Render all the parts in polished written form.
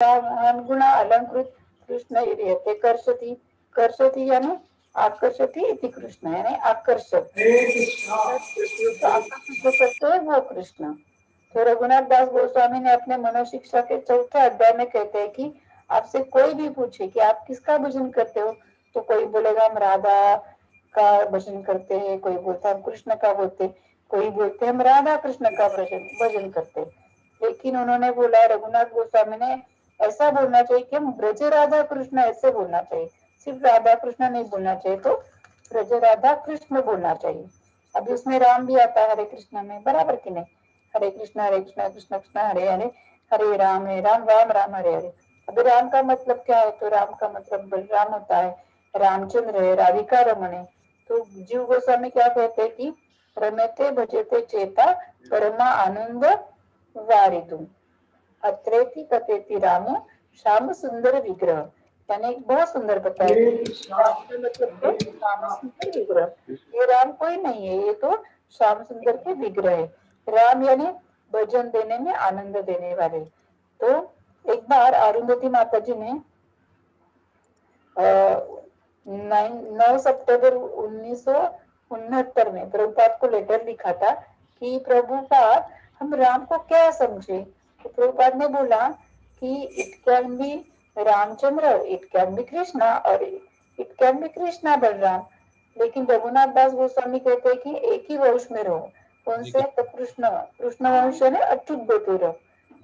गुणा अलंकृत कृष्ण इति कर्षति, कर्षति यानी आकर्षति इति कृष्ण, यानी आकर्षक, आकर्षित जो करते हैं वो कृष्ण। तो रघुनाथ दास गोस्वामी ने अपने मनोशिक्षा के चौथे अध्याय में कहते हैं कि आपसे कोई भी पूछे कि आप किसका भजन करते हो, तो कोई बोलेगा हम राधा का भजन करते हैं, कोई बोलता है हम कृष्ण का बोलते, कोई बोलते हैं हम राधा कृष्ण का भजन भजन करते। लेकिन उन्होंने बोला, रघुनाथ गोस्वामी ने ऐसा बोलना चाहिए कि हम ब्रज राधा कृष्ण ऐसे बोलना चाहिए, सिर्फ राधा कृष्ण नहीं बोलना चाहिए, तो ब्रज राधा कृष्ण बोलना चाहिए। अभी उसमें राम भी आता है हरे कृष्ण में, बराबर कि नहीं? हरे कृष्ण कृष्ण कृष्ण हरे हरे, हरे राम राम राम राम हरे हरे। अभी राम का मतलब क्या है? तो राम का मतलब बलराम होता है, रामचंद्र है, राधिका रमण है। तो जीव गोस्वामी क्या कहते हैं कि रमेते भजते चेता परमा आनंद वारिदु अत्रेति कतेति रामो श्याम सुंदर विग्रह। यानी बहुत सुंदर बताया, राम का मतलब तो श्याम सुंदर विग्रह। ये राम कोई नहीं है, ये तो श्याम सुंदर के विग्रह है। राम यानी भजन देने में आनंद देने वाले। तो एक बार अरुंधति माता जी ने 9 सितंबर 1969 में प्रभुपाद को लेटर लिखा था कि प्रभुपाद हम राम को क्या समझे। तो प्रभुपाद ने बोला कि it can be Ramchandra, it can be Krishna और it can be Krishna Balram. लेकिन रघुनाथ दास गोस्वामी कहते हैं कि एक ही वंश में रहो, कौन से? तो कृष्ण, कृष्ण वंश ने अच्युत गोत्री रहो,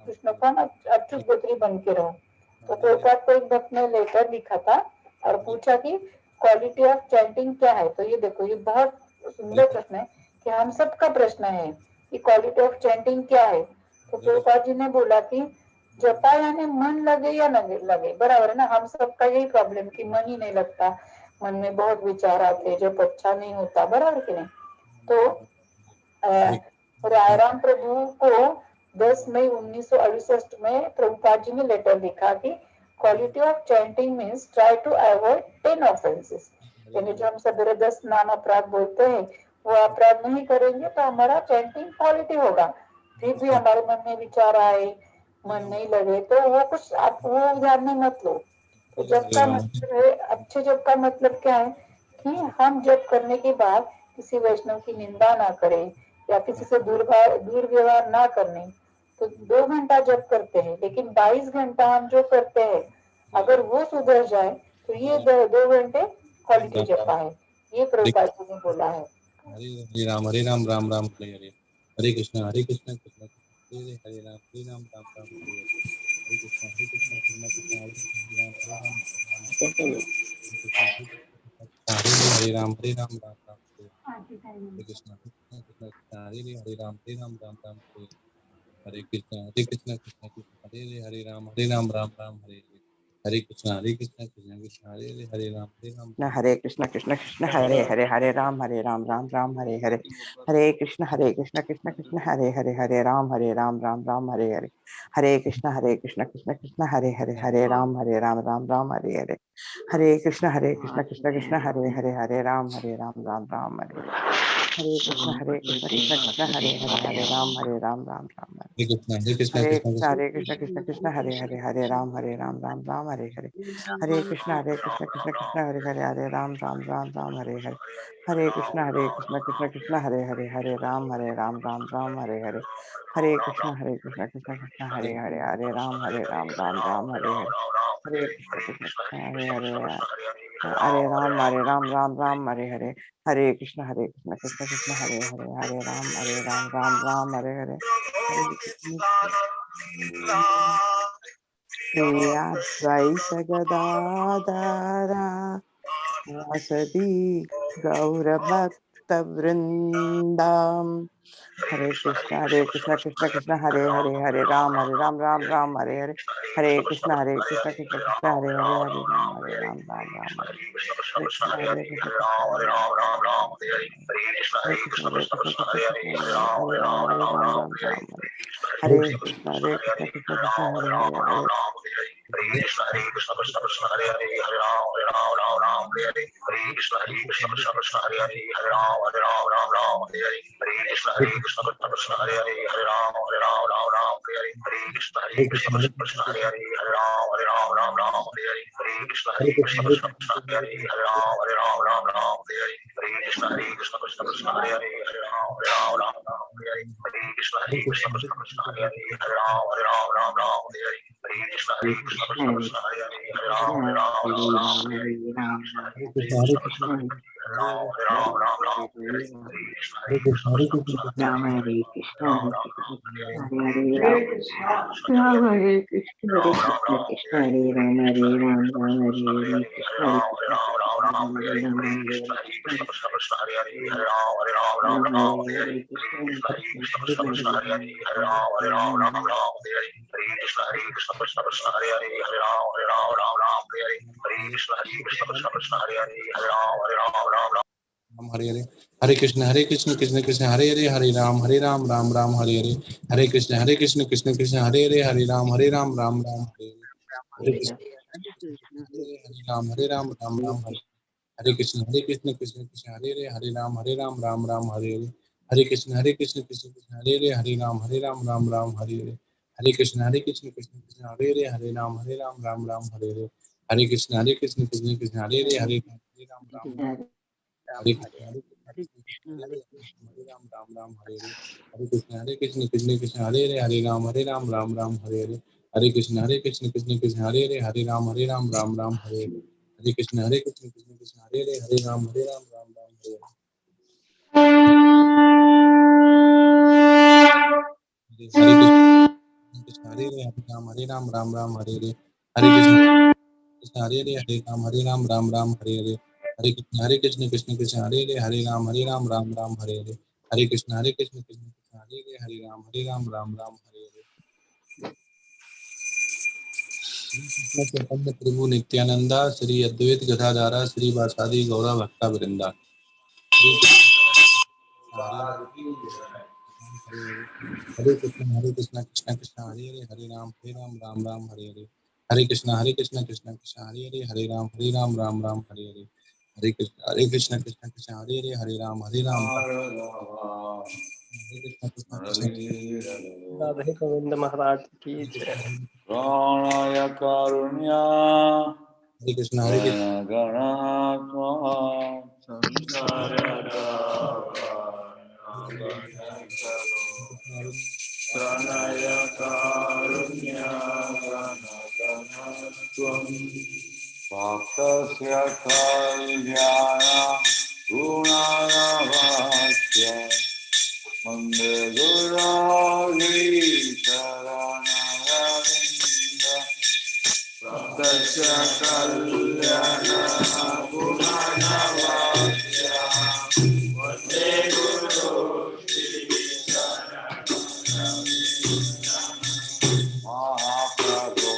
कृष्ण कौन अच्युत गोत्री बन के रहो। तो प्रभुपाद को एक भक्त ने लेटर लिखा था और पूछा कि क्वालिटी ऑफ चैंटिंग क्या है। तो ये देखो, ये बहुत सुंदर प्रश्न है कि हम सबका प्रश्न है कि क्वालिटी ऑफ चैंटिंग क्या है। तो प्रभुपाद जी ने बोला कि जपा यानी मन लगे या न लगे, बराबर है ना। हम सबका यही प्रॉब्लम कि मन ही नहीं लगता, मन में बहुत विचार आते, जब अच्छा नहीं होता, बराबर कि नहीं। तो रायराम प्रभु को 10 मई 1968 में प्रभुपाद जी ने लेटर लिखा कि quality of chanting means try to avoid 10 offences. यानी जो हम सवेरे 10 नाम अपराध बोलते हैं वो अपराध नहीं करेंगे तो हमारा चैंटिंग क्वालिटी होगा। फिर भी हमारे मन में विचार आए, मन नहीं लगे, तो वो कुछ आप वो ध्यान में मत लो। तो जप का मतलब है, अच्छे जप का मतलब क्या है कि हम जप करने के बाद किसी वैष्णव की निंदा ना करें या किसी से दुर्व्यवहार ना करने। तो 2 घंटा जप करते हैं, लेकिन 22 घंटा हम जो करते हैं अगर वो सुधर जाए तो ये 2 घंटे क्वालिटी जपा है, ये प्रभुपाद जी ने बोला है। हरे राम राम राम हरे हरे, हरे कृष्णा कृष्णा कृष्णा हरे हरे, राम राम राम हरे हरे, हरे कृष्णा कृष्णा कृष्णा हरे राम राम हरे राम हरे राम राम राम हरे कृष्णा कृष्णा कृष्णा हरे हरे, राम राम राम राम हरे कृष्णा कृष्णा कृष्णा हरे हरे, राम राम राम हरे हरे, हरे कृष्णा कृष्णा कृष्णा हरे हरे, हरे राम राम हरे कृष्णा कृष्ण कृष्ण हरे हरे, हरे राम राम राम हरे हरे, हरे कृष्णा कृष्ण कृष्ण हरे हरे, हरे राम राम राम हरे हरे, हरे कृष्णा कृष्ण कृष्ण हरे हरे, हरे राम राम राम हरे हरे, हरे कृष्णा कृष्ण कृष्ण हरे हरे, हरे राम राम राम हरे हरे, हरे कृष्णा कृष्ण कृष्ण हरे हरे, हरे राम राम राम हरे हरे कृष्णा हरे कृष्ण कृष्ण कृष्ण हरे हरे, हरे राम राम राम हरे हरे, हरे कृष्णा कृष्ण कृष्ण हरे हरे, हरे राम राम राम राम हरे हरे, हरे कृष्णा कृष्ण कृष्ण हरे हरे, हरे राम राम राम हरे हरे, हरे कृष्णा कृष्ण कृष्ण हरे हरे, हरे राम राम राम हरे हरे, हरे कृष्ण कृष्ण हरे हरे, हरे राम राम राम हरे हरे, हरे कृष्ण कृष्ण कृष्ण हरे हरे, हरे राम राम राम हरे हरे, हरे अद्वैत गदाधरा वासदी गौरभक्त वृंदाम। हरे कृष्णा कृष्ण कृष्ण हरे हरे, हरे राम राम राम हरे हरे, हरे कृष्णा कृष्ण कृष्ण हरे हरे, हरे राम राम राम हरे कृष्णा हरे कृष्ण कृष्ण हरे हरे, राम राम राम हरे हरे, हरे Krishna Krishna Krishna Hare Hare. Ram Hare Krishna Hare Hare Ram Hare Krishna Hare Krishna Krishna Hare Ram Hare Ram Ram Hare Hare Krishna Hare Krishna Ram Hare Krishna Hare Ram Hare Hare. Hare Krishna Krishna Krishna Hare Hare, Hare Ram Ram Ram Hare Hare. Hare Krishna Krishna Krishna Hare Hare, Hare Ram Ram Ram Hare Hare. Hare Ram Ram Ram Hare. Hare Krishna Krishna Krishna Hare Hare, Hare Ram Ram Ram Hare Hare. Hare Krishna Krishna Krishna Hare Hare, Hare Ram Ram Ram Hare Hare. Hare Krishna Krishna Krishna Hare Hare, Hare Ram Ram Ram Hare Hare. Hare Krishna Krishna Krishna Hare Hare, Hare Ram Ram Hare Krishna Hare Ram Ram Ram Hare Hare. Hare Krishna Krishna Krishna Hare Hare, Hare Ram Ram Ram Hare Hare. Hare Krishna Krishna Krishna Hare Hare, Hare Ram Ram Ram Hare Hare. Hare Krishna Krishna Krishna Hare Hare, Hare Ram Ram Ram Hare Hare. Hare Krishna Hare Hare, Hare Ram Ram Ram Hare Hare. Hare Krishna Hare Hare, Hare Ram Ram Ram Hare Hare. Hare Krishna Krishna Krishna Hare Hare, Hare Ram Ram Ram Hare Hare. Hare Krishna Krishna Krishna Hare Hare, Hare Ram Ram Ram Hare Hare. Krishna Chaitanya Prabhu Nityananda, Shri Advaita Gadadhara, Shri Vasadi Gaura Bhakta Vrinda. Hare Krishna Krishna Krishna Hare Hare, Hare Ram Ram Ram Hare Hare. Hare Krishna Krishna Krishna Hare Hare, Hare Ram Ram Ram Hare Hare. Hare Krishna Krishna Krishna Hare Hare, Hare Ram Hare Krishna Krishna Krishna. Radhe Govind महाराज की जय। प्राणाय कारुण्या हरे कृष्ण हरे कृष्ण गणात्मा संसार प्रणय कारुण्या गणगणत्वं भक्तस्य कल्याण गुणानवास्य वन्दे गुरोः चरणरविन्द भक्तस्य कल्याण गुणानवास्य वन्दे गुरोः महाप्रभो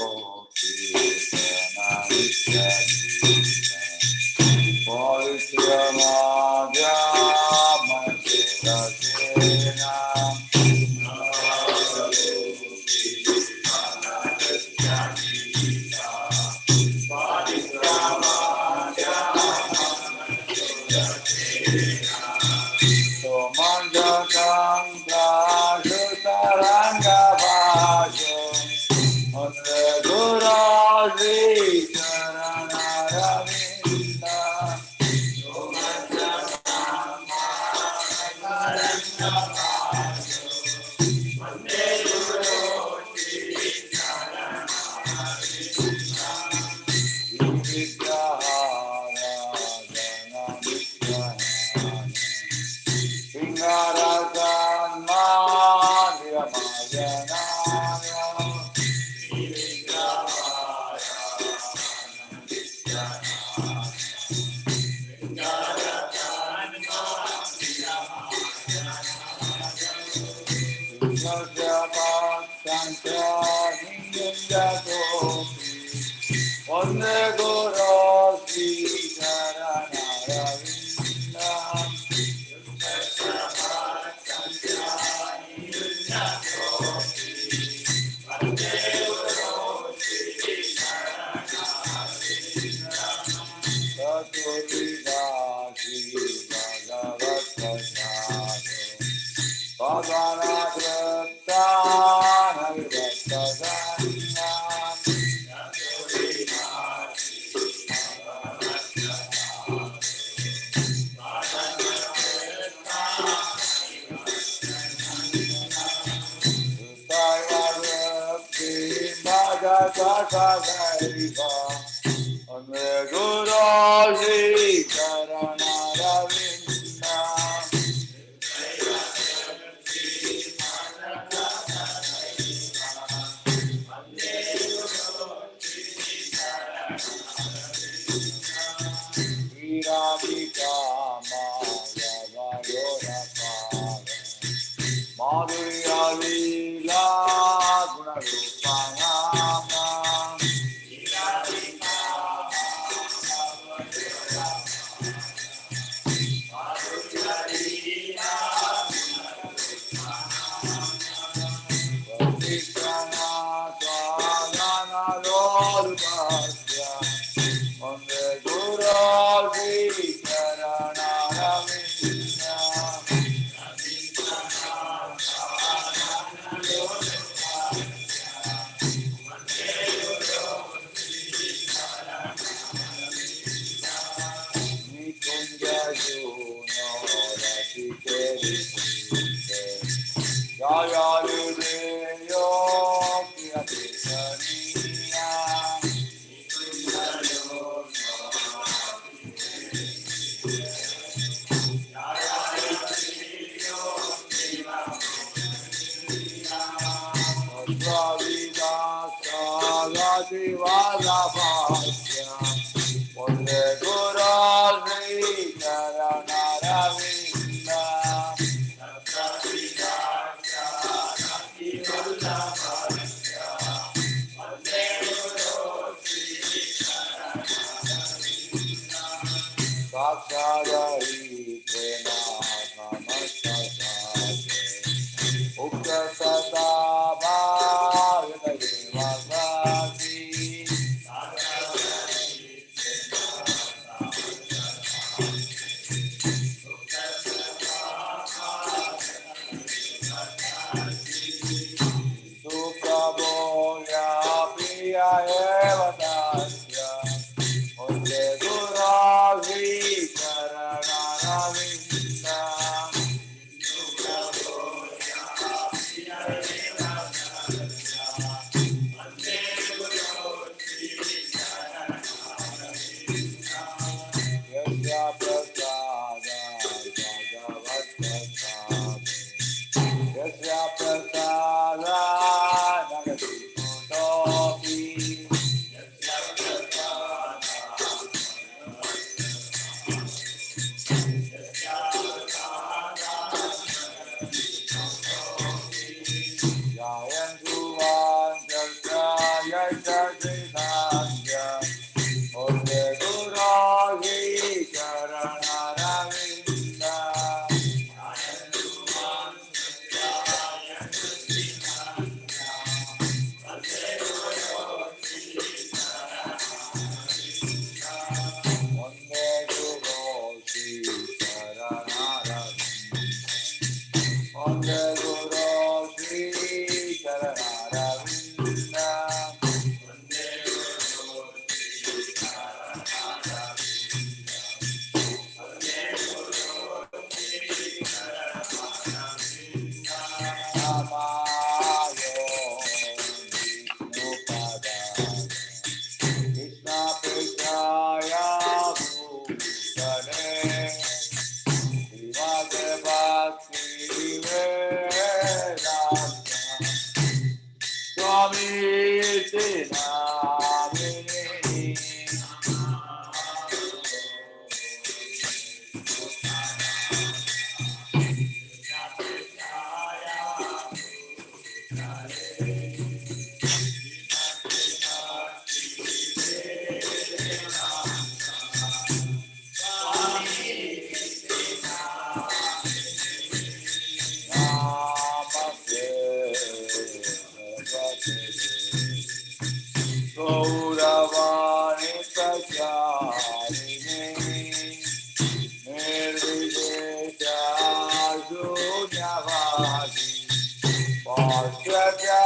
Gauravani Pracharine. Hare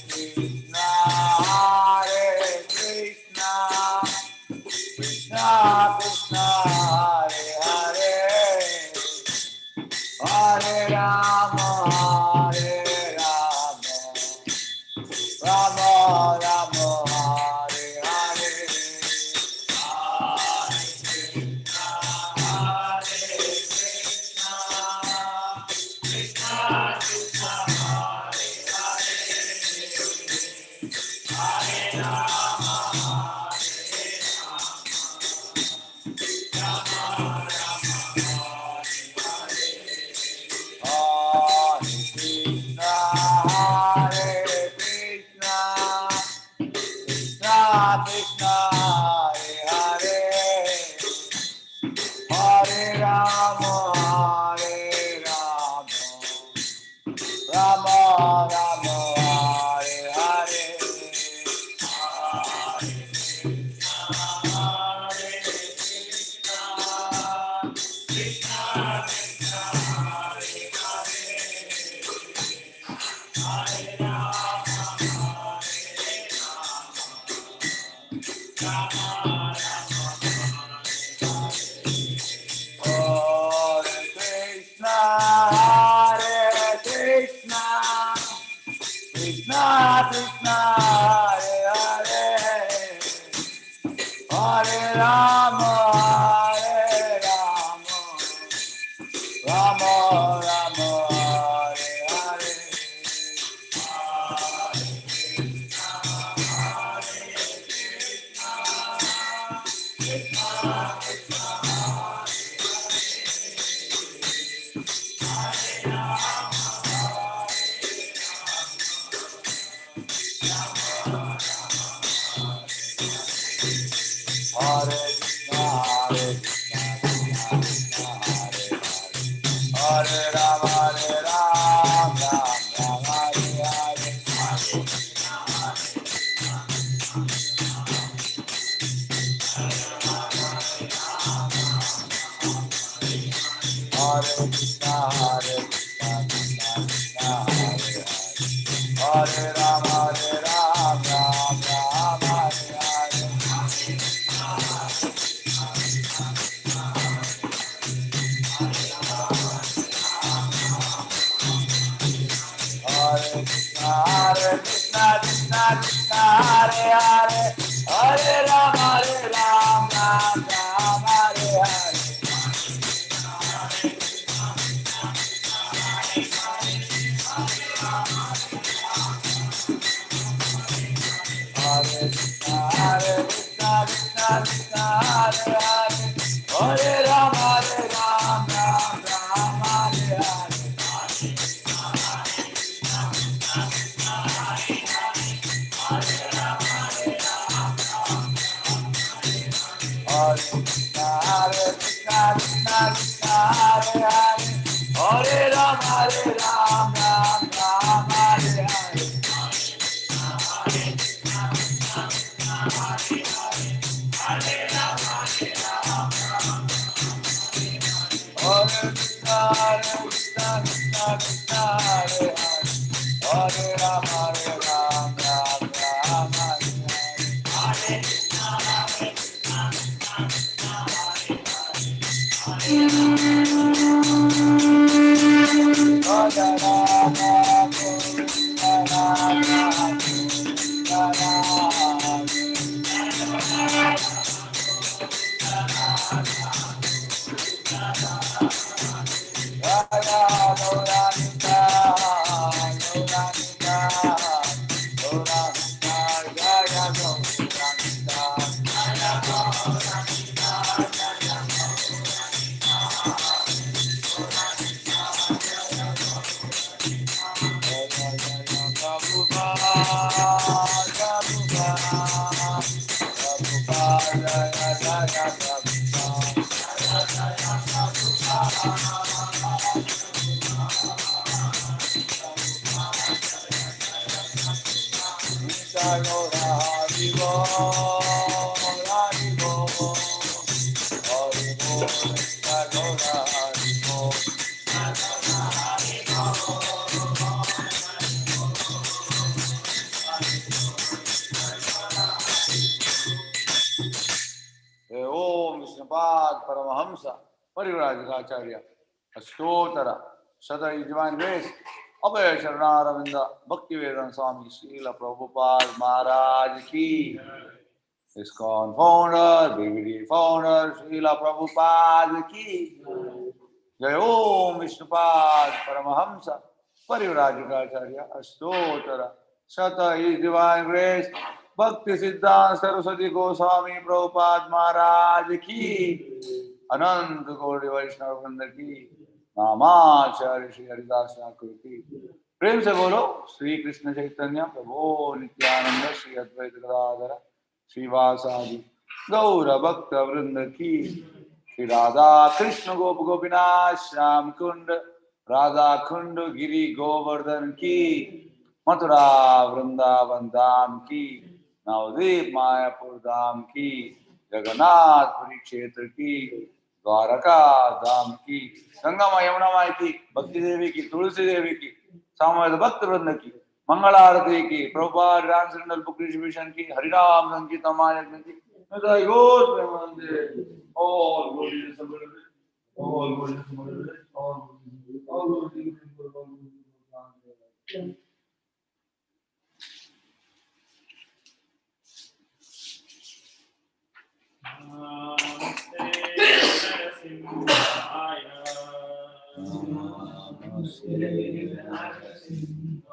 Krishna, Hare Krishna, Krishna, Hare Hare, Hare Rama, Hare Rama, Rama Rama, Hare Hare. Hare Krishna, Hare Krishna, Krishna Krishna, Hare Hare, Hare Rama, Hare Rama, Rama Rama, Hare Hare. Hare Krishna, Hare Krishna, Krishna Krishna, Hare Hare, Hare Rama, Hare Rama, Rama Rama, Hare Hare. Hare Krishna, Hare Krishna, Krishna Krishna, Hare Hare, Hare Rama, Hare Rama, Rama Rama, Hare Hare. Hare Krishna, Hare Krishna, Krishna Krishna, Hare Hare, Hare Rama, Hare Rama, Rama Rama, Hare Hare. Hare Krishna, Hare Krishna, Krishna Krishna, Hare Hare, Hare Rama, Hare Rama, Rama Rama, Hare Hare. Hare Krishna, Hare Krishna, Krishna Krishna, Hare Hare, Hare Rama, Hare Rama, Rama Rama, Hare Hare. Hare Krishna, Hare Krishna, Krishna Krishna, Hare Hare, Hare Rama, Hare Rama, Rama Rama, Hare Hare. Hare Rama, Govinda Rama, Govinda Rama. Radha Gauranga, Gauranga, Gauranga, Jaya Gauranga. Jaya Jaya Prabhupada, Prabhupada, Prabhupada, Jaya Jaya Prabhupada. Krishna Gaura Hari Bol, Hari Bol, Hari Bol, Krishna Gaura Hari Bol. Hey, Om Vishnupad Paramahamsa Parivrajacharya Ashtottara Shata Divine Grace Abhay Charanaravinda Bhakti Vedanta Swami Srila Prabhupada Maharaj Ki ISKCON founder, BVD founder, Srila Prabhupada Ki Jai Om Vishnupad Paramahamsa Parivrajacharya Ashtottara Shata His Divine Grace Bhakti Siddhanta Saraswati Goswami Prabhupada Maharaj Ki Anant Koti Vaishnav Vrinda की नामाचार्य श्री हरिदास ठाकुर की। प्रेम से बोलो श्री कृष्ण चैतन्य प्रभु नित्यानंद श्री अद्वैत गदाधर श्रीवासादि गौर भक्त वृंद की। श्री राधा कृष्ण गोप गोपीनाथ श्याम कुंड राधा कुंड गिरी गोवर्धन की, मथुरा वृंदावन धाम की, नवदीप मायापुर धाम की, जगन्नाथपुरी क्षेत्र की, द्वारका धाम की, गंगा माँ यमुना माई की, भक्ति देवी की, तुलसी देवी की, सामवेद भक्त वृंद की, मंगल आरती की, प्रभुपाद ट्रांसजेंडर बुक डिस्ट्रीब्यूशन की, हरिनाम संकीर्तन महायज्ञ की। गौर प्रेमानंदे, all glory to the all glory to the all all glory to the। नमस्ते नरसिंहाय। नमस्ते नरसिंहाय।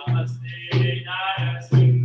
नमस्ते नरसिंहाय।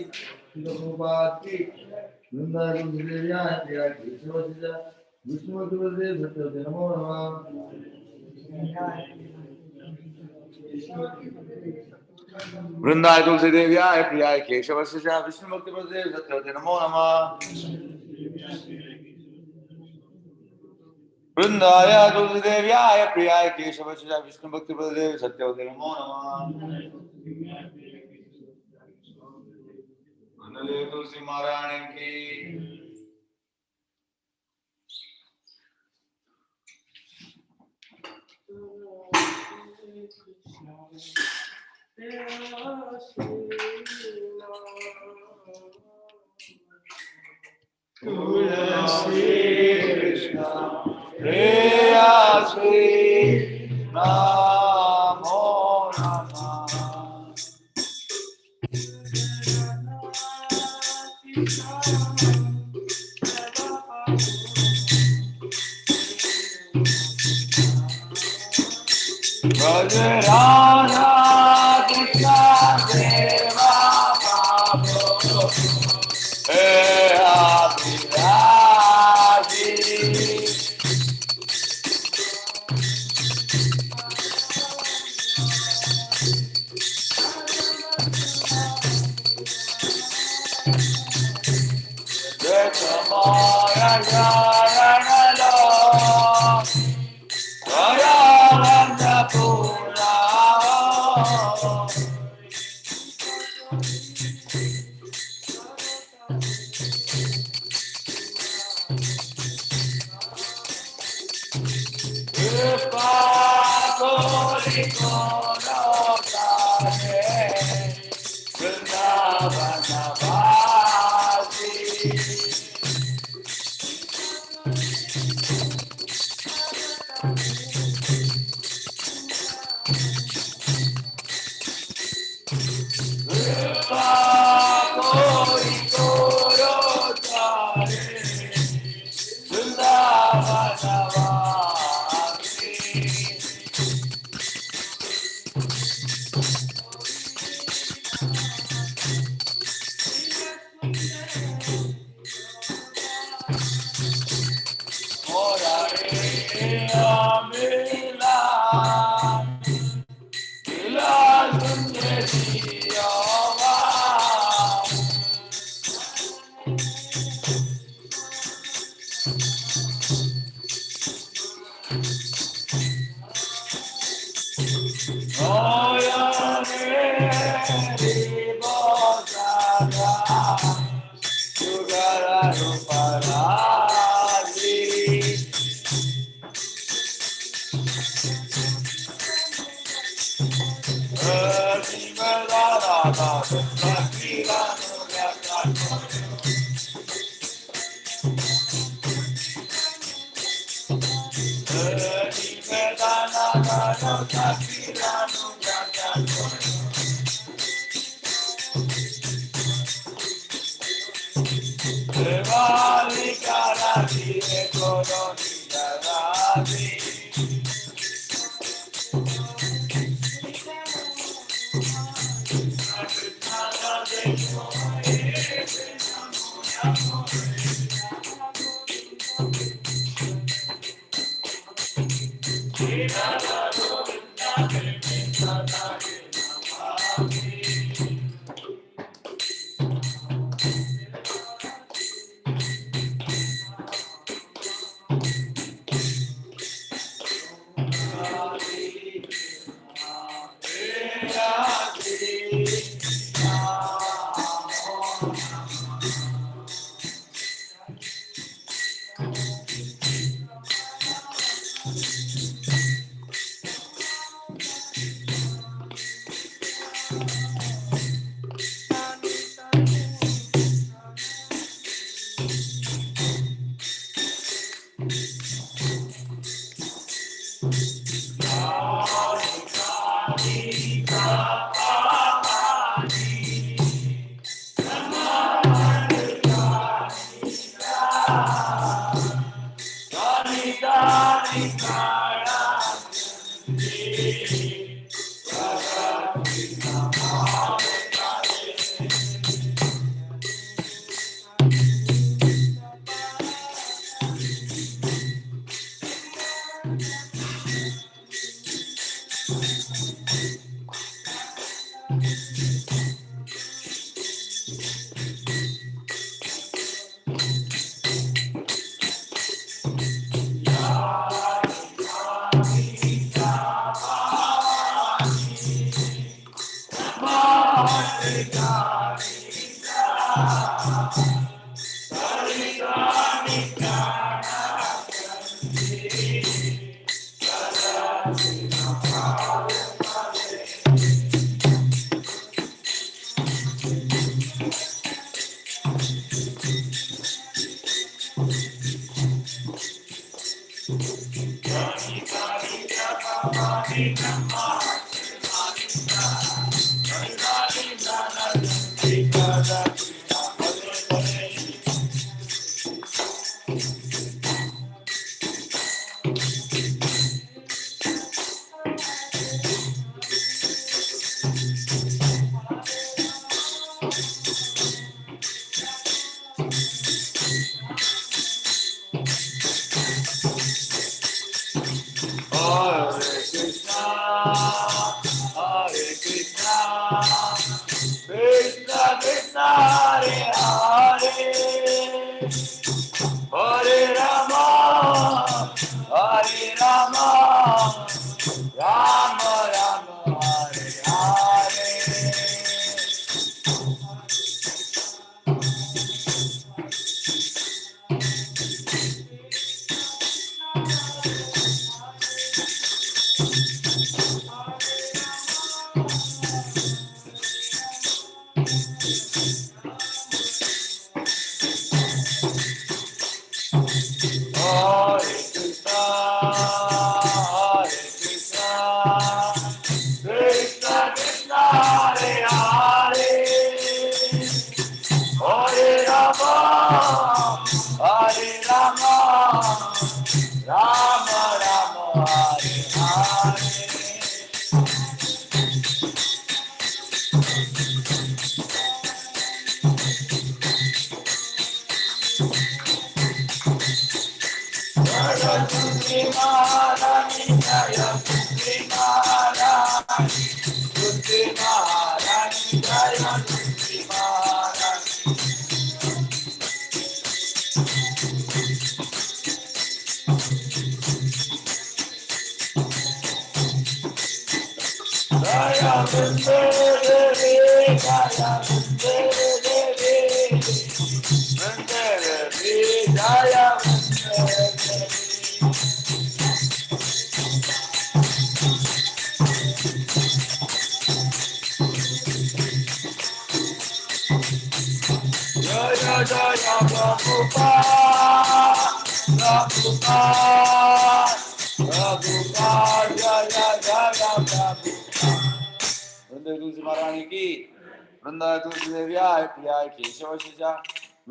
श्रील प्रभुपाद की। वृंदावन विष्णु सत्य नमो नमः। वृंदाय तुलसी देव्याय प्रियाय केशवस्य च विष्णु भक्ति प्रदे सत्यवते नमो नमः। वृंदाय तुलसी देव्याय प्रियाय केशवस्य च विष्णु भक्ति प्रदे सत्यवते नमो नमः। तुलसी महारानी की। Tulasi Krishna Priya Sri Namo Namah. Braja Radha Krishna Deva Prabhu Hey Abhiraji. Jai Charanalo Jaya Pura. Kripa Kori Koro Tare Vrindavana Vasi. Kripa Kori Koro Tare Vrindavana Vasi.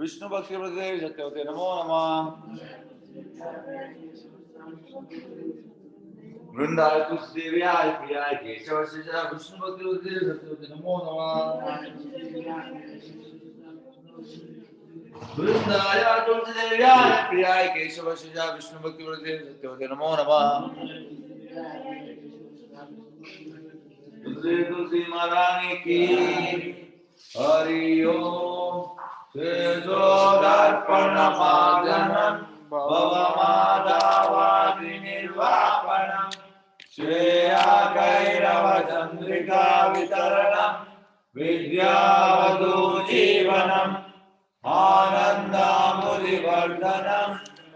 Vishnu भक्ति प्रदेव सत्यवते नमो नमः। वृंदाय तुलसी देव्याय प्रियाय केशव शिजा विष्णु भक्ति प्रदेव सत्यवते नमो नमः। वृंदाय तुलसी देव्याय प्रियाय केशव शिजा विष्णु भक्ति प्रदेव सत्यवते नमो नमः। तुलसी तुलसी महारानी की हरि ओम। तेजोदर्पणमादनं भवमादावादिनिर्वापणं श्रेयाकैरवचन्द्रिकावितरणं विद्यावधूजीवनम् आनन्दामुदिवर्धनं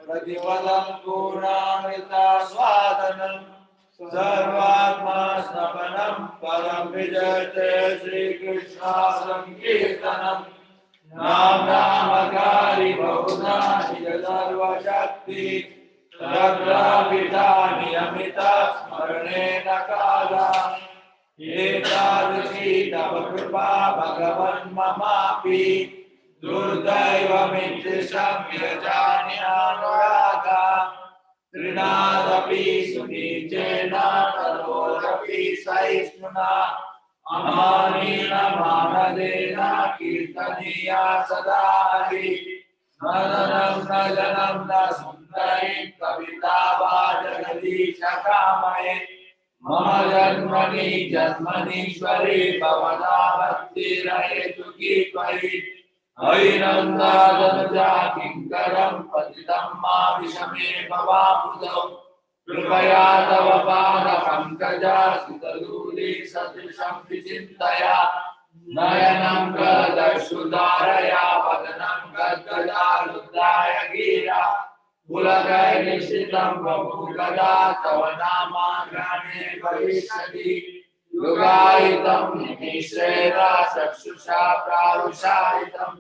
प्रतिपदं पूर्णामृतास्वादनं सर्वात्मा स्नपनं परं विजयते श्रीकृष्णा संकीर्तनम्। नाम नामकारी बहुधा सर्वशक्ति तद्रापिता नियमिता स्मरणेन काला एतादृशी तव कृपा भगवन् ममापि दुर्दैवमित्यशं यजान्यानुरागा त्रिनादपि सुनीचेन तरोरपि सहिष्णुना अमानेन मानदेन कीर्तनीया सदा हरि। नदनं न जनं न सुन्दरीं कविता वा जगदीश कामये मम जन्मनि जन्मनीश्वरी भवदा भक्तिरहेतुकी त्वयि। मयि नन्दादनुजा किङ्करं पतितं मा विषमे भवाम्बुधौ कृपया तव पादपङ्कजा सुतधूली सदृशं विचिन्तया नयनं गदक्षुधारया वदनं गद्गदारुद्राय गिरा पुलकैर्निशितं वपुर्गदा तव नामाग्रहणे भविष्यति युगायितं निमिषेण चक्षुषा प्रारुषायितं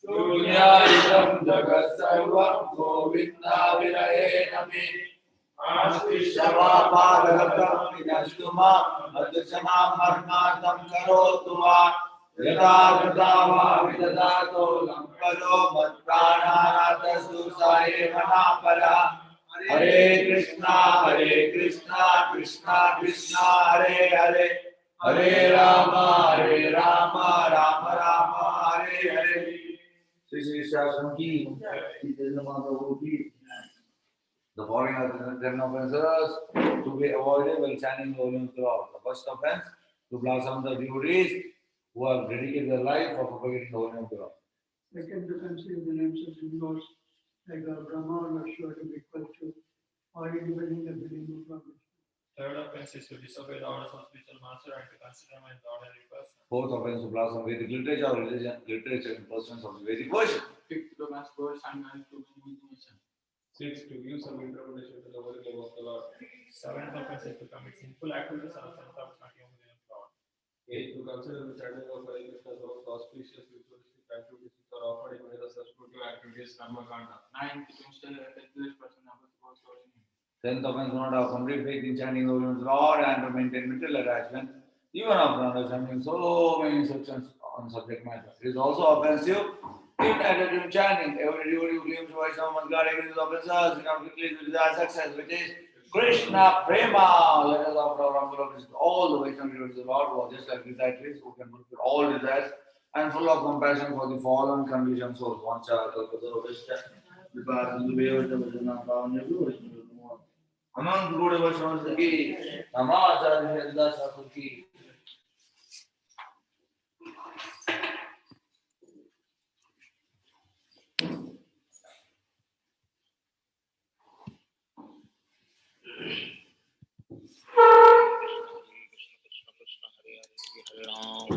शून्यायितं जगत्सर्वं गोविन्दाविरहेण मे। Hare Krishna, Hare Krishna, Krishna Krishna, Hare Hare, Hare Rama, Hare Rama, Rama Rama, Hare Hare. Shri Shri Shastra ki, Shri Chaitanya Mahaprabhu ki. The following are the 10 offenses to be avoided while chanting the holy name of the Lord. The first offense, to blaspheme the devotees who have dedicated their life for propagating the holy name of the Lord. Second, to conceive the names of the gods like Lord Brahma or Lord Shiva to be equal to or independent of the name of Lord Vishnu. Third offense is to disobey the orders of spiritual master and to consider him as the ordinary person. Fourth offense, to blaspheme Vedic literature or religion, literature in persons of the Vedic worship. Fifth, to mass birds and man to imagination. Sixth, to give some interpretation to the holy name of the Lord. Seventh offense is to commit sinful activities or sense of chanting of the name of Lord. Eighth, to consider the chanting of Hare Krishna some of the auspicious ritualistic activities which are offered in various substantive activities, karma kanda. Ninth, to consider a faithless person about God's holy name. Tenth offense, not have complete faith in chanting the holy name of the Lord and to maintain mental attachment, even after understanding so many instructions on subject matter. It is also offensive in attentive chanting. Every devotee who claims to Vaishnava must guard against these offenses in order quickly to desire success, which is Krishna Prema. Let us offer our humble offerings to all the Vaishnava devotees of the Lord who are just like desire trees who can fulfill all desires and full of compassion for the fallen conditioned souls. Vancha kalpataru vishya kripa sindhu bheva bhajana bhavane Vaishnava namo. Anant Guru Vaishnava ki, Namacharya Haridas Thakur ki. Hare Ram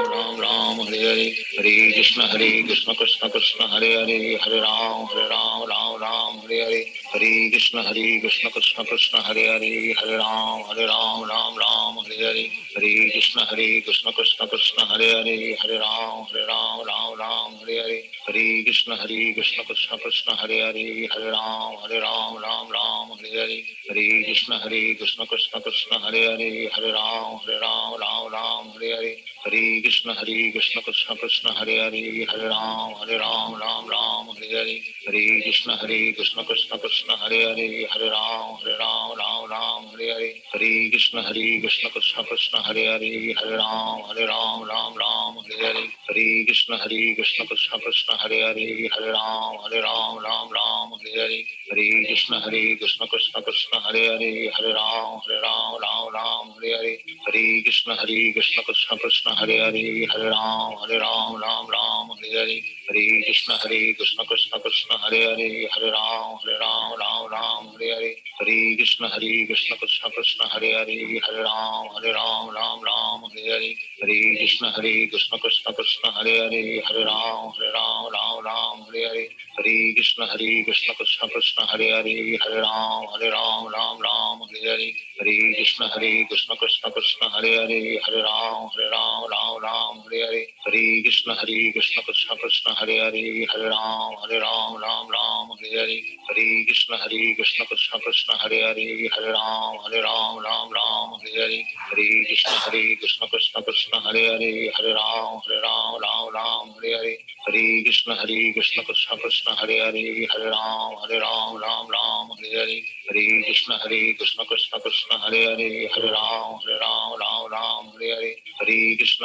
Ram Ram Hare Hare, Hare Krishna Hare Krishna Krishna Krishna Hare Hare, Hare Ram Hare Ram Ram Ram Hare Hare, Hare Krishna Hare Krishna Krishna Krishna Hare Hare, Hare Ram Hare Ram Ram Ram Hare Hare, Hare Krishna Hare Krishna Krishna Krishna Hare Hare, Hare Ram Hare Ram Ram Ram Hare Hare, Hare Krishna Hare Krishna Krishna Krishna Hare Hare, Hare Ram Hare Ram Ram Ram Hare Hare, Hare Krishna Hare Krishna Krishna Krishna Hare Hare, Hare Ram Hare Ram Ram Ram Hare Hare, Hare Krishna Hare Krishna Krishna Krishna Hare Hare, Hare Ram Hare Ram Ram Ram Hare Hare, Hare Krishna Hare Krishna Krishna Krishna Hare Hare, Hare Ram Hare Ram Ram Ram Hare Hare, Hare Krishna Hare Krishna Krishna Krishna Hare Hare, Hare Ram Hare Ram Ram Ram Hare Hare, Hare Krishna Hare Krishna Krishna Krishna Hare Hare, Hare Ram Hare Ram Ram Ram Hare Hare, Hare Krishna Hare Krishna Krishna Krishna Hare Hare, Hare Ram Hare Ram Ram Ram Hare Hare, Hare Krishna Hare Krishna Krishna Krishna Hare Hare, Hare Ram Hare Ram Ram Ram Hare Hare, Hare Krishna Hare Krishna Krishna Krishna Hare Hare, Hare Ram Hare Ram Ram Ram Hare Hare, Hare Krishna Hare Krishna Krishna Krishna Hare Hare, Hare Ram Hare Ram Ram Ram Hare Hare, Hare Krishna Hare Krishna Krishna Krishna Hare Hare, Hare Ram Hare Ram Ram Ram Hare Hare, Hare Krishna Hare Krishna Krishna Krishna Hare Hare, Hare Ram Hare Ram Ram Ram Hare Hare, Hare Krishna Hare Krishna Krishna Krishna Hare Hare, Hare Ram Hare Ram Ram Ram Hare Hare, Hare Krishna Hare Krishna Krishna Krishna Hare Hare, Hare Ram Hare Ram Ram Ram Hare Hare, Hare Krishna Hare Krishna Krishna Krishna Hare Hare, Hare Ram Hare Ram Ram Ram Hare Hare, Hare Krishna Hare Krishna Krishna Krishna Hare Hare, Hare Ram Hare Ram Ram Ram Hare Hare, Hare Krishna Hare Krishna Krishna Krishna Hare Hare, Hare Ram Hare Ram Ram Ram Hare Hare, Hare Krishna Hare Krishna Krishna Krishna Hare Hare, Hare Ram Hare Ram Ram Ram Hare Hare, Hare Krishna Hare Krishna Krishna Krishna Hare Hare,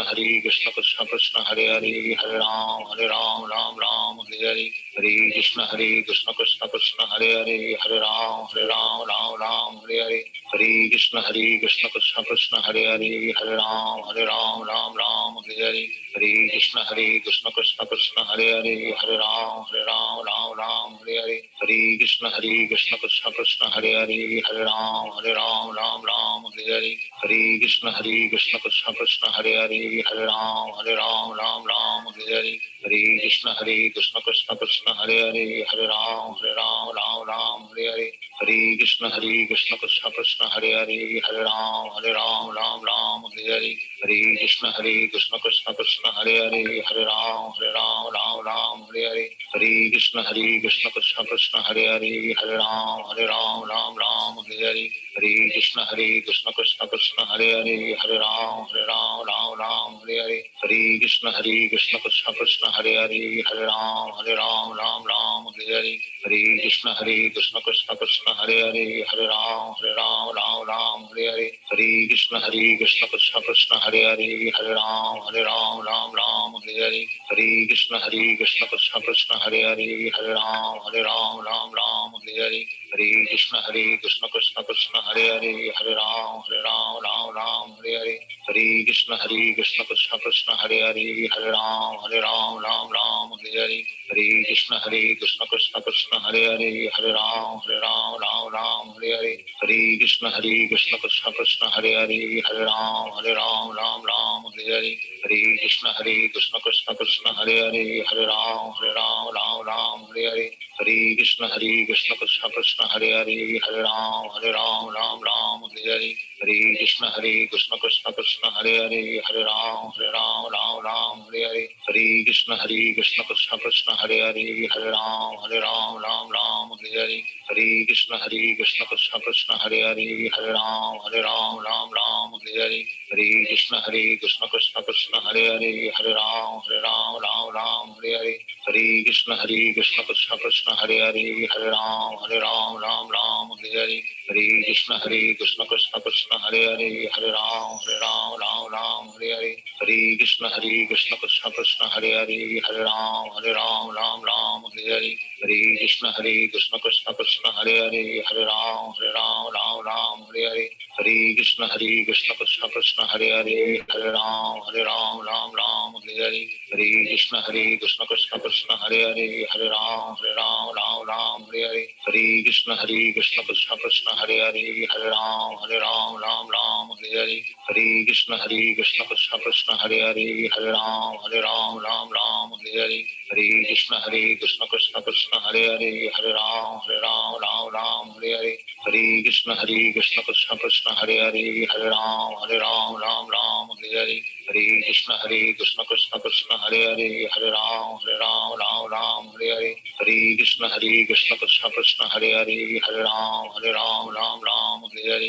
Hare Ram Hare Ram Ram Ram Hare Hare, Hare Krishna Hare Krishna Krishna Krishna Hare Hare, Hare Ram Hare Ram Ram Ram Hare Hare, Hare Krishna Hare Krishna Krishna Krishna Hare Hare, Hare Ram Hare Ram Ram Ram Hare Hare, Hare Krishna Hare Krishna Krishna Krishna Hare Hare, Hare Ram Hare Ram Ram Ram Hare Hare, Hare Krishna Hare Krishna Krishna Krishna Hare Hare, Hare Ram Hare Ram Ram Ram Hare Hare, Hare Krishna Hare Krishna Krishna Krishna Hare Hare, Hare Ram Hare Ram Ram Ram Hare Hare, Hare Krishna Hare Krishna Krishna Krishna Hare Hare, Hare Ram Hare Ram Ram Ram Hare Hare, Hare Krishna Hare Krishna Krishna Krishna Hare Hare, Hare Ram Hare Ram Ram Ram Hare Hare, Hare Krishna Hare Krishna Krishna Krishna Hare Hare, Hare Ram Hare Ram Ram Ram Hare Hare Hare Krishna Hare Krishna Krishna Krishna Hare Hare Hare Ram Hare Ram Ram Ram Hare Hare Hare Krishna Hare Krishna Krishna Krishna Hare Hare Hare Ram Hare Ram Ram Ram Hare Hare Hare Krishna Hare Krishna Krishna Krishna Hare Hare Hare Ram Hare Ram Ram Ram Hare Hare Hare Krishna Hare Krishna Krishna Krishna Hare Hare Hare Ram Hare Ram Ram Ram Hare Hare Hare Krishna Hare Krishna Krishna Krishna Hare Hare Hare Ram Hare Ram Ram Ram Hare Hare Hare Krishna Hare Krishna Krishna Krishna Hare Hare Hare Ram Hare Ram Ram Ram Hare Hare Hare Krishna Hare Krishna Krishna Krishna Hare Hare Hare Ram Hare Ram Ram Ram Hare Hare Hare Krishna Hare Krishna Krishna Krishna Hare Hare Hare Ram Hare Ram Ram Ram Hare Hare Hare Krishna Hare Krishna Krishna Krishna Hare Hare Hare Ram Hare Ram Ram Ram Hare Hare Hare Krishna Hare Krishna Krishna Krishna Hare Hare Hare Ram Hare Ram Ram Ram Hare Hare Hare Krishna Hare Krishna Krishna Krishna Hare Hare Hare Ram Hare Ram Ram Ram Hare Hare Hare Krishna Hare Krishna Krishna Krishna Hare Hare Hare Ram Hare Ram Ram Ram Hare Hare Hare Krishna Hare Krishna Krishna Krishna Hare Hare Hare Ram Hare Ram Ram Ram Hare Hare Hare Krishna Hare Krishna Krishna Krishna Hare Hare Hare Ram Hare Ram Ram Ram Hare Hare Hare Krishna Hare Krishna Krishna Krishna Hare Hare Hare Ram Hare Ram Ram Ram Hare Hare Hare Krishna Hare Krishna Krishna Krishna Hare Hare Hare Ram Hare Ram Ram Ram Hare Hare Hare Krishna Hare Krishna Krishna Krishna Hare Hare Hare Ram Hare Ram Ram Ram Hare Hare Hare Krishna Hare Krishna Krishna Krishna Hare Hare Hare Ram Hare Ram Ram Ram Hare Hare Hare Krishna Hare Krishna Krishna Krishna Hare Hare Hare Ram Hare Ram Ram Ram Hare Hare Hare Krishna Hare Krishna Krishna Krishna Hare Hare Hare Ram Hare Ram Ram Ram Hare Hare Hare Krishna Hare Krishna Krishna Krishna Hare Hare Hare Ram Hare Ram Ram Ram Hare Hare Hare Krishna Hare Krishna Krishna Krishna Hare Hare Hare Ram Hare Ram Ram Ram Hare Hare Hare Krishna Hare Krishna Krishna Krishna Hare Hare Hare Ram Hare Ram Ram Ram Hare Hare Hare Krishna Hare Krishna Krishna Krishna Hare Hare Hare Ram Hare Ram Ram Ram Hare Hare Hare Krishna Hare Krishna Krishna Krishna Hare Hare Hare Ram Hare Ram Ram Ram Hare Hare Hare Krishna Hare Krishna Krishna Krishna Hare Hare Hare Ram Hare Ram Ram Ram Hare Hare Hare Krishna Hare Krishna Krishna Krishna Hare Hare Hare Ram Hare Ram Ram Ram Hare Hare Hare Krishna Hare Krishna Krishna Krishna Hare Hare Hare Ram Hare Ram Ram Ram Hare Hare Hare Krishna Hare Krishna Krishna Krishna Hare Hare Hare Ram Hare Ram Ram Ram Hare Hare Hare Krishna Hare Krishna Krishna Krishna Hare Hare Hare Ram Hare Ram Ram Ram Hare Hare Hare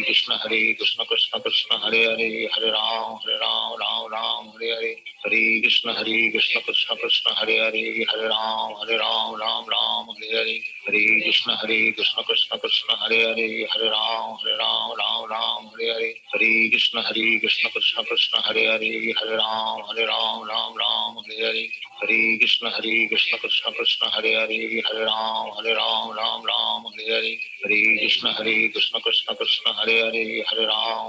Krishna Hare Krishna Krishna Krishna Hare Hare Hare Ram Hare Ram Ram Ram Hare Hare Hare Krishna Hare Krishna Krishna Krishna Hare Hare Hare Ram Hare Ram Ram Ram Hare Hare Hare Krishna Hare Krishna Krishna Krishna Hare Hare Hare Ram Hare Ram Ram Ram Hare Hare Hare Krishna Hare Krishna Krishna Krishna Hare Hare Hare Ram Hare Ram Ram Ram Hare Hare Hare Krishna Hare Krishna Krishna Krishna Hare Hare Hare Ram Hare Ram Ram Ram Hare Hare Hare Krishna Hare Krishna Krishna Krishna Hare Hare Hare Ram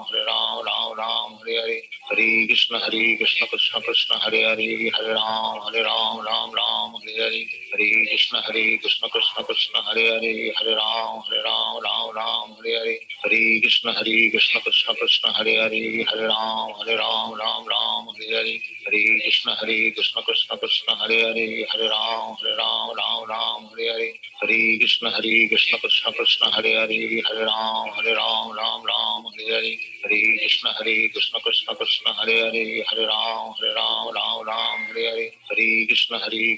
Hare Ram Ram Ram Hare Hare Hare Krishna Hare Krishna Krishna Krishna Hare Hare Hare Ram Hare Ram Ram Ram Hare Hare Hare Krishna Hare Krishna Krishna Krishna Hare Hare Hare Ram Hare Ram Ram Ram Hare Hare Hare Krishna Hare Krishna Krishna Krishna Hare Hare Hare Ram Hare Ram Ram Ram Hare Hare Hare Krishna Hare Krishna Krishna Krishna Hare Hare Hare Ram Hare Ram Ram Ram Hare Hare Hare Krishna Hare Krishna Krishna Krishna Hare Hare Hare Ram Hare Ram Ram Ram Hare Hare Hare Krishna Hare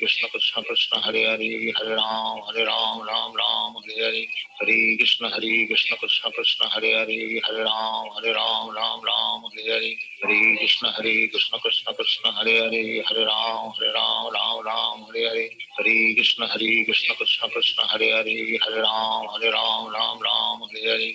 Krishna Krishna Krishna Hare Hare Hare Ram Hare Ram Ram Ram Hare Hare Hare Krishna Hare Krishna Krishna Krishna Hare Hare Hare Ram Hare Ram Ram Ram Hare Hare Hare Krishna Hare Krishna Krishna Krishna Hare Hare Hare Ram Hare Ram Ram Ram Hare Hare Hare Krishna Hare Krishna Krishna Krishna Hare Hare Hare Ram Hare Ram Ram Ram Hare Hare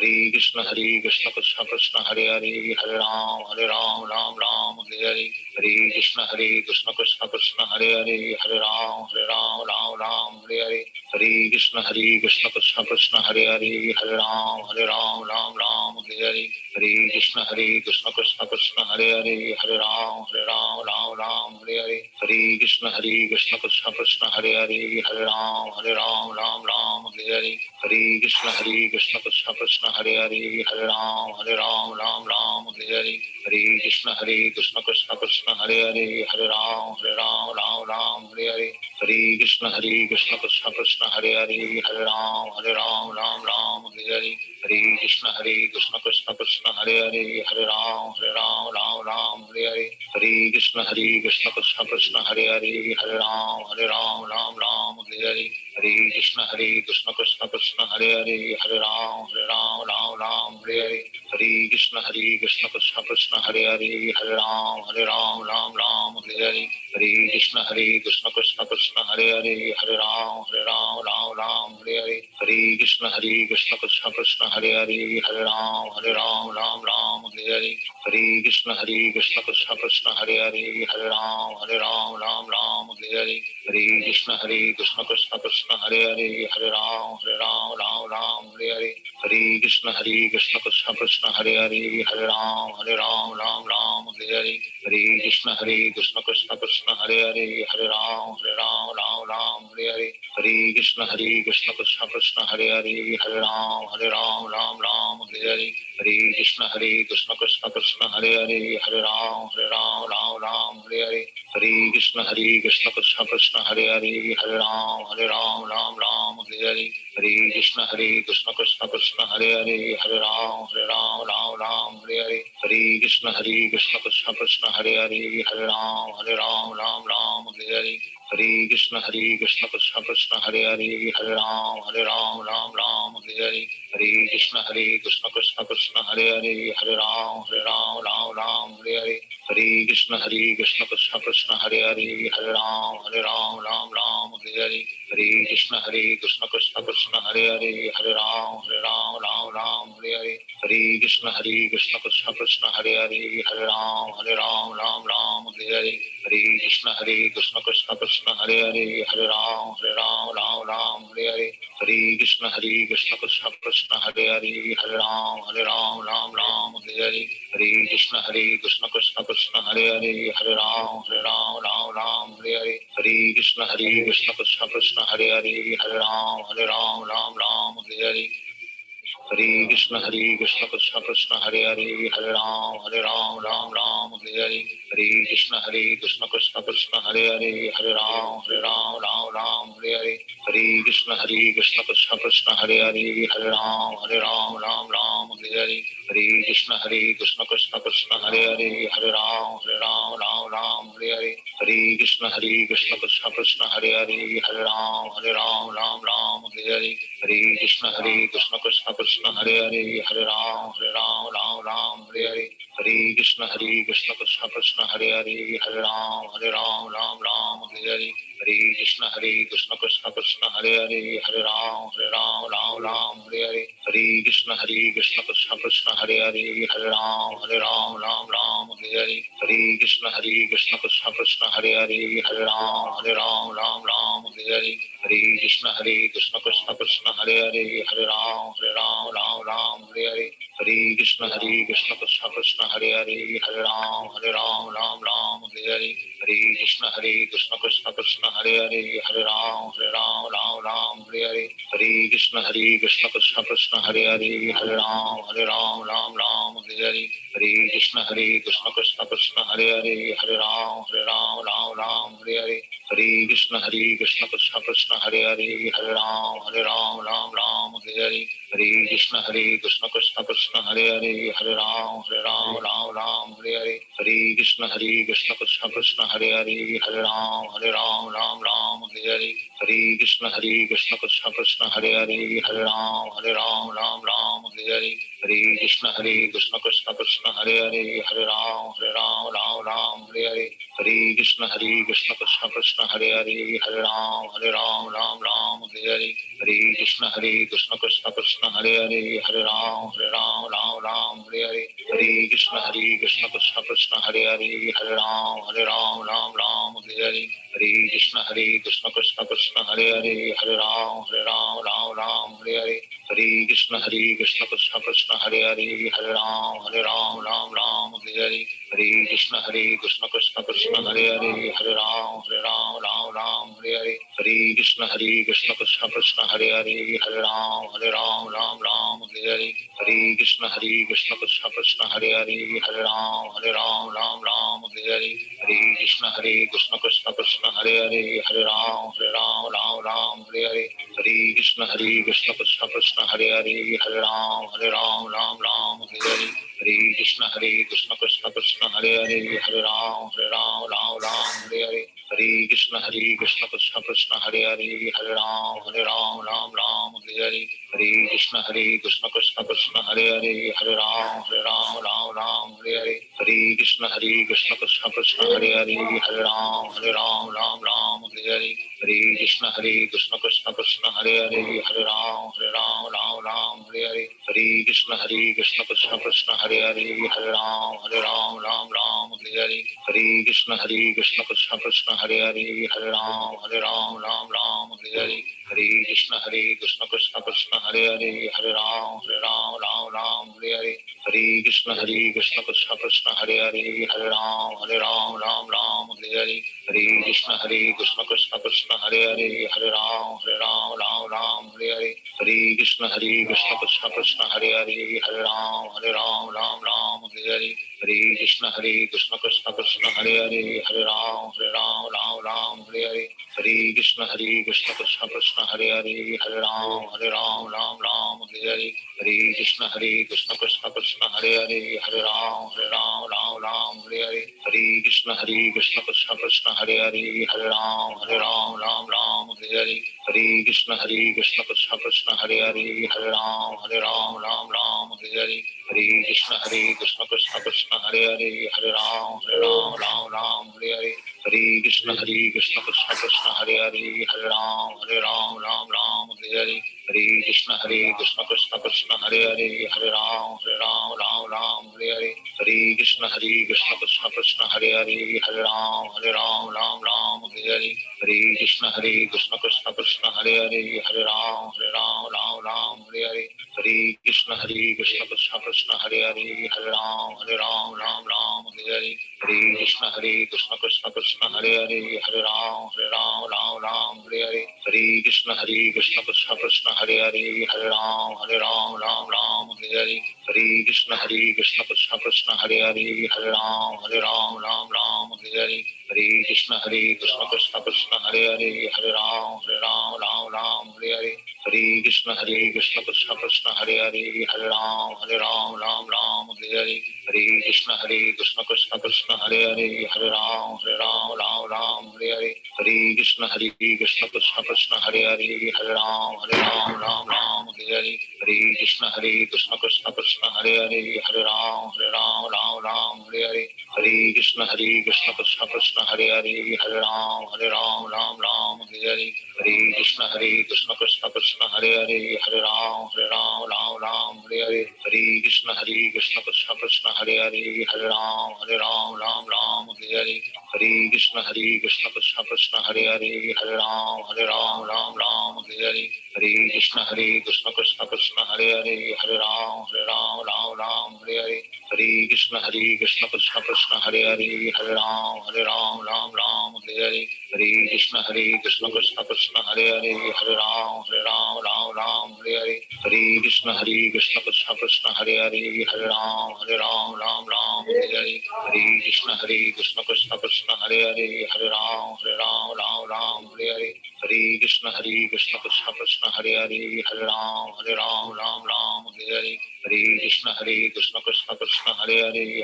Hare Krishna Hare Krishna Krishna Krishna Hare Hare Hare Ram Hare Ram Ram Ram Hare Hare Hare Krishna Hare Krishna Krishna Krishna Hare Hare Hare Ram Hare Ram Ram Ram Hare Hare Hare Krishna Hare Krishna Krishna Krishna Hare Hare Hare Ram Hare Ram Ram Ram Hare Hare Hare Krishna Hare Krishna Krishna Krishna Hare Hare Hare Ram Hare Ram Ram Ram Hare Hare Hare Krishna Hare Krishna Krishna Krishna Hare Hare Hare Ram Hare Ram Ram Ram Hare Hare Hare Krishna Hare Krishna Krishna Krishna Hare Hare Hare Ram Hare Ram Ram Ram Hare Hare Hare Krishna Hare Krishna Krishna Krishna Hare Hare Hare Ram Hare Ram Ram Ram Hare Hare Hare Krishna Hare Krishna Krishna Krishna Hare Hare Hare Ram Hare Ram Ram Ram Hare Hare Hare Hare Krishna Hare Krishna Krishna Krishna Hare Hare Hare Ram Hare Ram Ram Ram Hare Hare Hare Krishna Hare Krishna Krishna Krishna Hare Hare Hare Ram Hare Ram Ram Ram Hare Hare Hare Krishna Hare Krishna Krishna Krishna Hare Hare Hare Ram Hare Ram Ram Ram Hare Hare Hare Krishna Hare Krishna Krishna Krishna Hare Hare Hare Ram Hare Ram Ram Ram Hare Hare Hare Krishna Hare Krishna Krishna Krishna Hare Hare Hare Ram Hare Ram Ram Ram Hare Hare Hare Krishna Hare Krishna Krishna Krishna Hare Hare Hare Ram Hare Ram Ram Ram Hare Hare Hare Krishna Hare Krishna Krishna Krishna Hare Hare Hare Ram Hare Ram Ram Ram Hare Hare Hare Krishna Hare Krishna Krishna Krishna Hare Hare Hare Ram Hare Ram Ram Ram Hare Hare Hare Krishna Hare Krishna Krishna Krishna Hare Hare Hare Ram Hare Ram Ram Ram Hare Hare Hare Krishna Hare Krishna Krishna Krishna Hare Hare Hare Ram Hare Ram Ram Ram Hare Hare Hare Krishna Hare Krishna Krishna Krishna Hare Hare Hare Ram Hare Ram Ram Ram Hare Hare Hare Krishna Hare Krishna Krishna Krishna Hare Hare Hare Ram Hare Ram Ram Ram Hare Hare Hare Krishna Hare Krishna Krishna Krishna Hare Hare Hare Ram Hare Ram Ram Ram Hare Hare Hare Krishna Hare Krishna Krishna Krishna Hare Hare Hare Ram Hare Ram Ram Ram Hare Hare Hare Krishna Hare Krishna Krishna Krishna Hare Hare Hare Ram Hare Ram Ram Ram Hare Hare Hare Krishna Hare Krishna Krishna Krishna Hare Hare Hare Ram Hare Ram Ram Ram Hare Hare Hare Krishna Hare Krishna Krishna Krishna Hare Hare Hare Ram Hare Ram Ram Ram Hare Hare Hare Krishna Hare Krishna Krishna Krishna Hare Hare Hare Ram Hare Ram Ram Ram Hare Hare Hare Krishna Hare Krishna Krishna Krishna Hare Hare Hare Ram Hare Ram Ram Ram Hare Hare Hare Krishna Hare Krishna Krishna Krishna Hare Hare Hare Ram Hare Ram Ram Ram Hare Hare Hare Krishna Hare Krishna Krishna Krishna Hare Hare Hare Ram Hare Ram Ram Ram Hare Hare Hare Krishna Hare Krishna Krishna Krishna Hare Hare Hare Ram Hare Ram Ram Ram Hare Hare Hare Krishna Hare Krishna Krishna Krishna Hare Hare Hare Ram Hare Ram Ram Ram Hare Hare Hare Krishna Hare Krishna Krishna Krishna Hare Hare Hare Ram Hare Ram Ram Ram Hare Hare Hare Krishna Hare Krishna Krishna Krishna Hare Hare Hare Ram Hare Ram Ram Ram Hare Hare Hare Krishna Hare Krishna Krishna Krishna Hare Hare Hare Ram Hare Ram Ram Ram Hare Hare Hare Krishna Hare Krishna Krishna Krishna Hare Hare Hare Ram Hare Ram Ram Ram Hare Hare Hare Krishna Hare Krishna Krishna Krishna Hare Hare Hare Ram Hare Ram Ram Ram Hare Hare Hare Krishna Hare Krishna Krishna Krishna Hare Hare Hare Ram Hare Ram Ram Ram Hare Hare Hare Krishna Hare Krishna Krishna Krishna Hare Hare Hare Ram Hare Ram Ram Ram Hare Hare Hare Krishna Hare Krishna Krishna Krishna Hare Hare Hare Ram Hare Ram Ram Ram Hare Hare Hare Krishna Hare Krishna Krishna Krishna Hare Hare Hare Ram Hare Ram Ram Ram Hare Hare Hare Krishna Hare Krishna Krishna Krishna Hare Hare Hare Ram Hare Ram Ram Ram Hare Hare Hare Krishna Hare Krishna Krishna Krishna Hare Hare Hare Ram Hare Ram Ram Ram Hare Hare Hare Krishna Hare Krishna Krishna Krishna Hare Hare Hare Ram Hare Ram Ram Ram Hare Hare Hare Krishna Hare Krishna Krishna Krishna Hare Hare Hare Ram Hare Ram Ram Ram Hare Hare Hare Krishna Hare Krishna Krishna Krishna Hare Hare Hare Ram Hare Ram Ram Ram Hare Hare Hare Krishna Hare Krishna Krishna Krishna Hare Hare Hare Ram Hare Ram Ram Ram Hare Hare Hare Krishna Hare Krishna Krishna Krishna Hare Hare Hare Ram Hare Ram Ram Ram Hare Hare Hare Krishna Hare Krishna Krishna Krishna Hare Hare Hare Ram Hare Ram Ram Ram Hare Hare Hare Krishna Hare Krishna Krishna Krishna Hare Hare Hare Ram Hare Ram Ram Ram Hare Hare Hare Krishna Hare Krishna Krishna Krishna Hare Hare Hare Ram Hare Ram Ram Ram Hare Hare Hare Krishna Hare Krishna Krishna Krishna Hare Hare Hare Ram Hare Ram Ram Ram Hare Hare Hare Krishna Hare Krishna Krishna Krishna Hare Hare Hare Ram Hare Ram Ram Ram Hare Hare Hare Krishna Hare Krishna Krishna Krishna Hare Hare Hare Ram Hare Ram Ram Ram Hare Hare Hare Krishna Hare Krishna Krishna Krishna Hare Hare Hare Ram Hare Ram Ram Ram Hare Hare Hare Krishna Hare Krishna Krishna Krishna Hare Hare Hare Ram Hare Ram Ram Ram Hare Hare Hare Krishna Hare Krishna Krishna Krishna Hare Hare Hare Ram Hare Ram Ram Ram Hare Hare Hare Krishna Hare Krishna Krishna Krishna Hare Hare Hare Ram Hare Ram Ram Ram Hare Hare Hare Krishna Hare Krishna Krishna Krishna Hare Hare Hare Ram Hare Ram Ram Ram Hare Hare Hare Krishna Hare Krishna Krishna Krishna Hare Hare Hare Ram Hare Ram Ram Ram Hare Hare Hare Krishna Hare Krishna Krishna Krishna Hare Hare Hare Ram Hare Ram Ram Ram Hare Hare Hare Hare Krishna Hare Krishna Krishna Krishna Hare Hare Hare Ram Hare Ram Ram Ram Hare Hare Hare Krishna Hare Krishna Krishna Krishna Hare Hare Hare Ram Hare Ram Ram Ram Hare Hare Hare Krishna Hare Krishna Krishna Krishna Hare Hare Hare Ram Hare Ram Ram Ram Hare Hare Hare Krishna Hare Krishna Krishna Krishna Hare Hare Hare Ram Hare Ram Ram Ram Hare Hare Hare Krishna Hare Krishna Krishna Krishna Hare Hare Hare Ram Hare Ram Ram Ram Hare Hare Hare Krishna Hare Krishna Krishna Krishna Hare Hare Hare Ram Hare Ram Ram Ram Hare Hare Hare Krishna Hare Krishna Krishna Krishna Hare Hare Hare Ram Hare Ram Ram Ram Hare Hare Hare Krishna Hare Krishna Krishna Krishna Hare Hare Hare Ram Hare Ram Ram Ram Hare Hare Hare Krishna Hare Krishna Krishna Krishna Hare Hare Hare Ram Hare Ram Ram Ram Hare Hare Hare Krishna Hare Krishna Krishna Krishna Hare Hare Hare Ram Hare Ram Ram Ram Hare Hare Hare Krishna Hare Krishna Krishna Krishna Hare Hare Hare Ram Hare Ram Ram Ram Hare Hare Hare Krishna Hare Krishna Krishna Krishna Hare Hare Hare Ram Hare Ram Ram Ram Hare Hare Hare Krishna Hare Krishna Krishna Krishna Hare Hare Hare Ram Hare Ram Ram Ram Hare Hare Hare Krishna Hare Krishna Krishna Krishna Hare Hare Hare Ram Hare Ram Ram Ram Hare Hare Hare Krishna Hare Krishna Krishna Krishna Hare Hare Hare Ram Hare Ram Ram Ram Hare Hare Hare Krishna Hare Krishna Krishna Krishna Hare Hare Hare Ram Hare Ram Ram Ram Hare Hare Hare Krishna Hare Krishna Krishna Krishna Hare Hare Hare Ram Hare Ram Ram Ram Hare Hare Hare Krishna Hare Krishna Krishna Krishna Hare Hare Hare Ram Hare Ram Ram Ram Hare Hare Hare Krishna Hare Krishna Krishna Krishna Hare Hare Hare Ram Hare Ram Ram Ram Hare Hare Hare Krishna Hare Krishna Krishna Krishna Hare Hare Hare Ram Hare Ram Ram Ram Hare Hare Hare Krishna Hare Krishna Krishna Krishna Hare Hare Hare Ram Hare Ram Ram Ram Hare Hare Hare Krishna Hare Krishna Krishna Krishna Hare Hare Hare Ram Hare Ram Ram Ram Hare Hare Hare Krishna Hare Krishna Krishna Krishna Hare Hare Hare Ram Hare Ram Ram Ram Hare Hare Hare Krishna Hare Krishna Krishna Krishna Hare Hare Hare Ram Hare Ram Ram Ram Hare Hare Hare Krishna Hare Krishna Krishna Krishna Hare Hare Hare Ram Hare Ram Ram Ram Hare Hare Hare Krishna Hare Krishna Krishna Krishna Hare Hare Hare Ram Hare Ram Ram Ram Hare Hare Hare Krishna Hare Krishna Krishna Krishna Hare Hare Hare Ram Hare Ram Ram Ram Hare Hare Hare Krishna Hare Krishna Krishna Krishna Hare Hare Hare Ram Hare Ram Ram Ram Hare Hare Hare Krishna Hare Krishna Krishna Krishna Hare Hare Hare Ram Hare Ram Ram Ram Hare Hare Hare Krishna Hare Krishna Krishna Krishna Hare Hare Hare Ram Hare Ram Ram Ram Hare Hare Hare Krishna Hare Krishna Krishna Krishna Hare Hare Hare Ram Hare Ram Ram Ram Hare Hare Hare Krishna Hare Krishna Krishna Krishna Hare Hare Hare Ram Hare Ram Ram Ram Hare Hare Hare Krishna Hare Krishna Krishna Krishna Hare Hare Hare Ram Hare Ram Ram Ram Hare Hare Hare Krishna Hare Krishna Krishna Krishna Hare Hare Hare Ram Hare Ram Ram Ram Hare Hare Hare Krishna Hare Krishna Krishna Krishna Hare Hare Hare Ram Hare Ram Ram Ram Hare Hare Hare Krishna Hare Krishna Krishna Krishna Hare Hare Hare Ram Hare Ram Ram Ram Hare Hare Hare Krishna Hare Krishna Krishna Krishna Hare Hare Hare Ram Hare Ram Ram Ram Hare Hare Hare Krishna Hare Krishna Krishna Krishna Hare Hare Hare Ram Hare Ram Ram Ram Hare Hare Hare Krishna Hare Krishna Krishna Krishna Hare Hare Hare Ram Hare Ram Ram Ram Hare Hare Hare Krishna Hare Krishna Krishna Krishna Hare Hare Hare Ram Hare Ram Ram Ram Hare Hare Hare Krishna Hare Krishna Krishna Krishna Hare Hare Hare Ram Hare Ram Ram Ram Hare Hare Hare Krishna Hare Krishna Krishna Krishna Hare Hare Hare Ram Hare Ram Ram Ram Hare Hare Hare Krishna Hare Krishna Krishna Krishna Hare Hare Hare Ram Hare Ram Ram Ram Hare Hare Hare Krishna Hare Krishna Krishna Krishna Hare Hare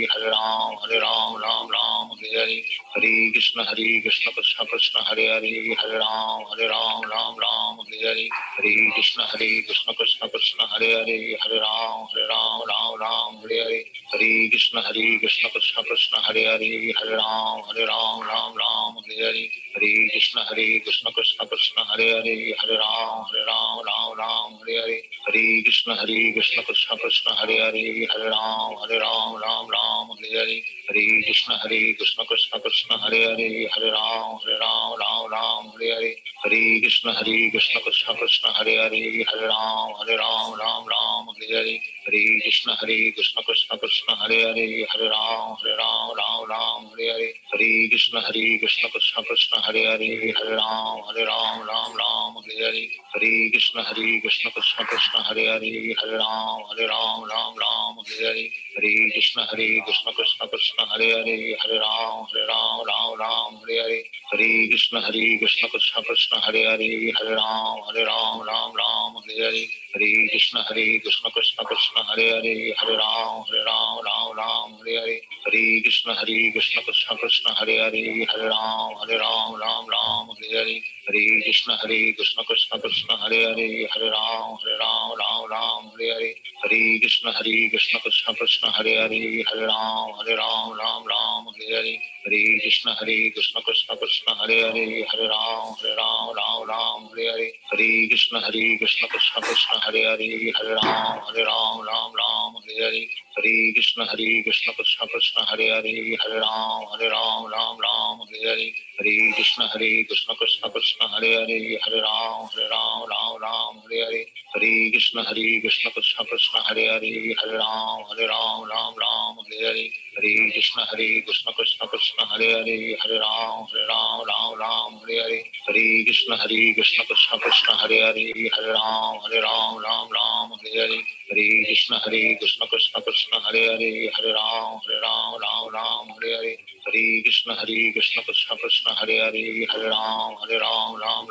Hare Ram Hare Ram Ram Ram Hare Hare Hare Krishna Hare Krishna Krishna Krishna Hare Hare Hare Ram Hare Ram Ram Ram Hare Hare Hare Krishna Hare Krishna Krishna Krishna Hare Hare Hare Ram Hare Ram Ram Ram Hare Hare Hare Krishna Hare Krishna Krishna Krishna Hare Hare Hare Ram Hare Ram Ram Ram Hare Hare Hare Krishna Hare Krishna Krishna Krishna Hare Hare Hare Ram Hare Ram Ram Ram Hare Hare Hare Krishna Hare Krishna Krishna Krishna Hare Hare Hare Ram Hare Ram Ram Ram Hare Hare Hare Krishna Hare Krishna Krishna Krishna Hare Hare Hare Ram Hare Ram Ram Ram Hare Hare Hare Krishna Hare Krishna Krishna Krishna Hare Hare Hare Ram Hare Ram Ram Ram Hare Hare Hare Krishna Hare Krishna Krishna Krishna Hare Hare Hare Ram Hare Ram Ram Ram Hare Hare Hare Krishna Hare Krishna Krishna Krishna Hare Hare Hare Ram Hare Ram Ram Ram Hare Hare Hare Hare Krishna Hare Krishna Krishna Krishna Hare Hare Hare Ram Hare Ram Ram Ram Hare Hare Hare Krishna Hare Krishna Krishna Krishna Hare Hare Hare Ram Hare Ram Ram Hare Hare Hare Krishna Hare Krishna Krishna Krishna Hare Hare Hare Ram Hare Ram Ram Hare Hare Hare Krishna Hare Krishna Krishna Krishna Hare Hare Hare Ram Hare Ram Ram Hare Hare Hare Krishna Hare Krishna Krishna Krishna Hare Hare Hare Ram Hare Ram Ram Hare Hare Hare Krishna Hare Krishna Krishna Krishna Hare Hare Hare Ram Hare Ram Ram Hare Hare Hare Krishna Hare Krishna Krishna Krishna Hare Hare Hare Ram Hare Ram Ram Hare Hare Hare Krishna Hare Krishna Krishna Krishna Hare Hare Hare Ram Hare Ram Ram Hare Hare Hare Krishna Hare Krishna Krishna Krishna Hare Hare Hare Ram Hare Ram Ram Hare Hare Hare Krishna Hare Krishna Krishna Krishna Hare Hare Hare Ram Hare Ram Ram Hare Hare Hare Krishna Hare Krishna Krishna Krishna Hare Hare Hare Ram Hare Ram Ram Hare Hare Hare Krishna Hare Krishna Krishna Krishna Hare Hare Hare Ram Hare Ram Ram Hare Hare Hare Krishna Hare Krishna Krishna Krishna Hare Hare Hare Ram Hare Ram Ram Hare Hare Hare Krishna Hare Krishna Krishna Krishna Hare Hare Hare Ram Hare Ram Ram Hare Hare Hare Krishna Hare Krishna Krishna Krishna Hare Hare Hare Ram Hare Ram Ram Hare Hare Hare Krishna Hare Krishna Krishna Krishna Hare Hare Hare Ram Hare Ram Ram Hare Hare Hare Krishna Hare Krishna Krishna Krishna Hare Hare Hare Ram Hare Ram Ram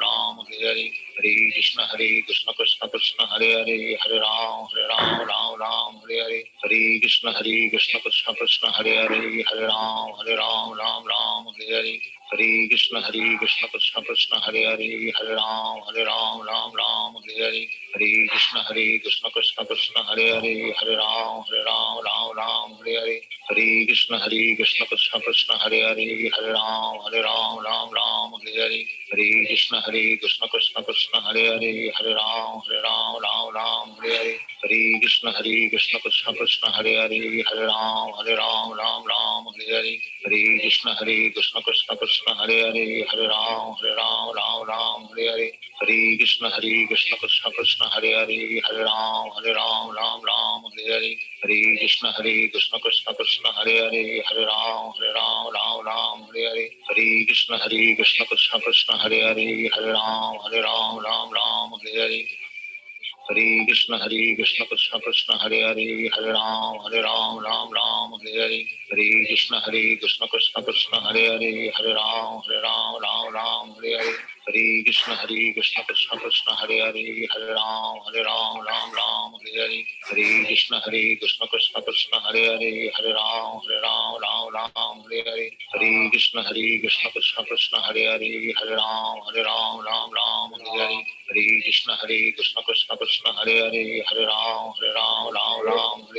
Hare Hare Hare Krishna Hare Krishna Krishna Krishna Hare Hare Hare Ram Hare Ram Ram Hare Hare Hare Krishna Hare Krishna Krishna Krishna Hare Hare Hare Ram Hare Ram Ram Hare Hare Hare Krishna Hare Krishna Krishna Krishna Hare Hare Hare Ram Hare Ram Ram Hare Hare Hare Krishna Hare Krishna Krishna Krishna Hare Hare Hare Ram Hare Ram Ram Hare Hare Hare Krishna Hare Krishna Krishna Krishna Hare Hare Hare Ram Hare Ram Ram Hare Hare Hare Krishna Hare Krishna Krishna Krishna Hare Hare Hare Ram Hare Ram Ram Hare Hare Hare Krishna Hare Krishna Krishna Krishna Hare Hare Hare Ram Hare Ram Ram Hare Hare Hare Krishna Hare Krishna Krishna Krishna Hare Hare Hare Ram Hare Ram Ram Hare Hare Hare Krishna Hare Krishna Krishna Krishna Hare Hare Hare Ram Hare Ram Ram Hare Hare Hare Krishna Hare Krishna Krishna Krishna Hare Hare Hare Ram Hare Ram Ram Hare Hare Hare Krishna Hare Krishna Krishna Krishna Hare Hare Hare Ram Hare Ram Ram Hare Hare Hare Krishna Hare Krishna Krishna Krishna Hare Hare Hare Ram Hare Ram Ram Hare Hare Hare Krishna Hare Krishna Krishna Krishna Hare Hare Hare Ram Hare Ram Ram Hare Hare Hare Krishna Hare Krishna Krishna Krishna Hare Hare Hare Ram Hare Ram Ram Hare Hare Hare Krishna Hare Krishna Krishna Krishna Hare Hare Hare Ram Hare Ram Ram Hare Hare Hare Krishna Hare Krishna Krishna Krishna Hare Hare Hare Ram Hare Ram Ram Hare Hare Hare Krishna Hare Krishna Krishna Krishna Hare Hare Hare Ram Hare Ram Ram Hare Hare Hare Krishna Hare Krishna Krishna Krishna Hare Hare Hare Ram Hare Ram Ram Hare Hare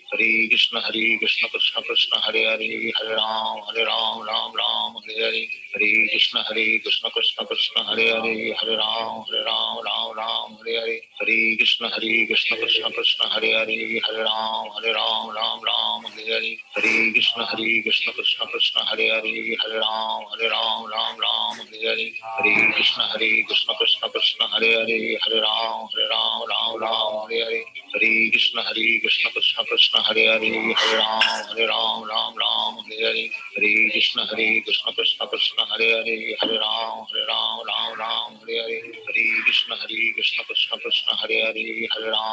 Hare Krishna Hare Krishna Krishna Krishna Hare Hare Hare Ram Hare Ram Ram Hare Hare Hare Krishna Hare Krishna Krishna Krishna Hare Hare Hare Ram Hare Ram Ram Hare Hare Hare Krishna Hare Krishna Krishna Krishna Hare Hare Hare Ram Hare Ram Ram Hare Hare Hare Krishna Hare Krishna Krishna Krishna Hare Hare Hare Ram Hare Ram Ram Hare Hare Hare Krishna Hare Krishna Krishna Krishna Hare Hare Hare Ram Hare Ram Ram Hare Hare Hare Krishna Hare Krishna Krishna Krishna Hare Hare Hare Ram Hare Ram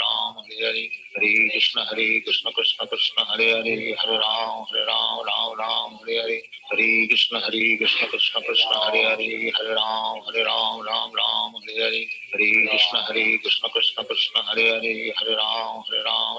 Ram Hare Hare Hare Krishna Hare Krishna Krishna Krishna Hare Hare Hare Ram Hare Ram Ram Hare Hare Hare Krishna Hare Krishna Krishna Krishna Hare Hare Hare Ram Hare Ram Ram Hare Hare Hare Krishna Hare Krishna Krishna Krishna Hare Hare Hare Ram Hare Ram Ram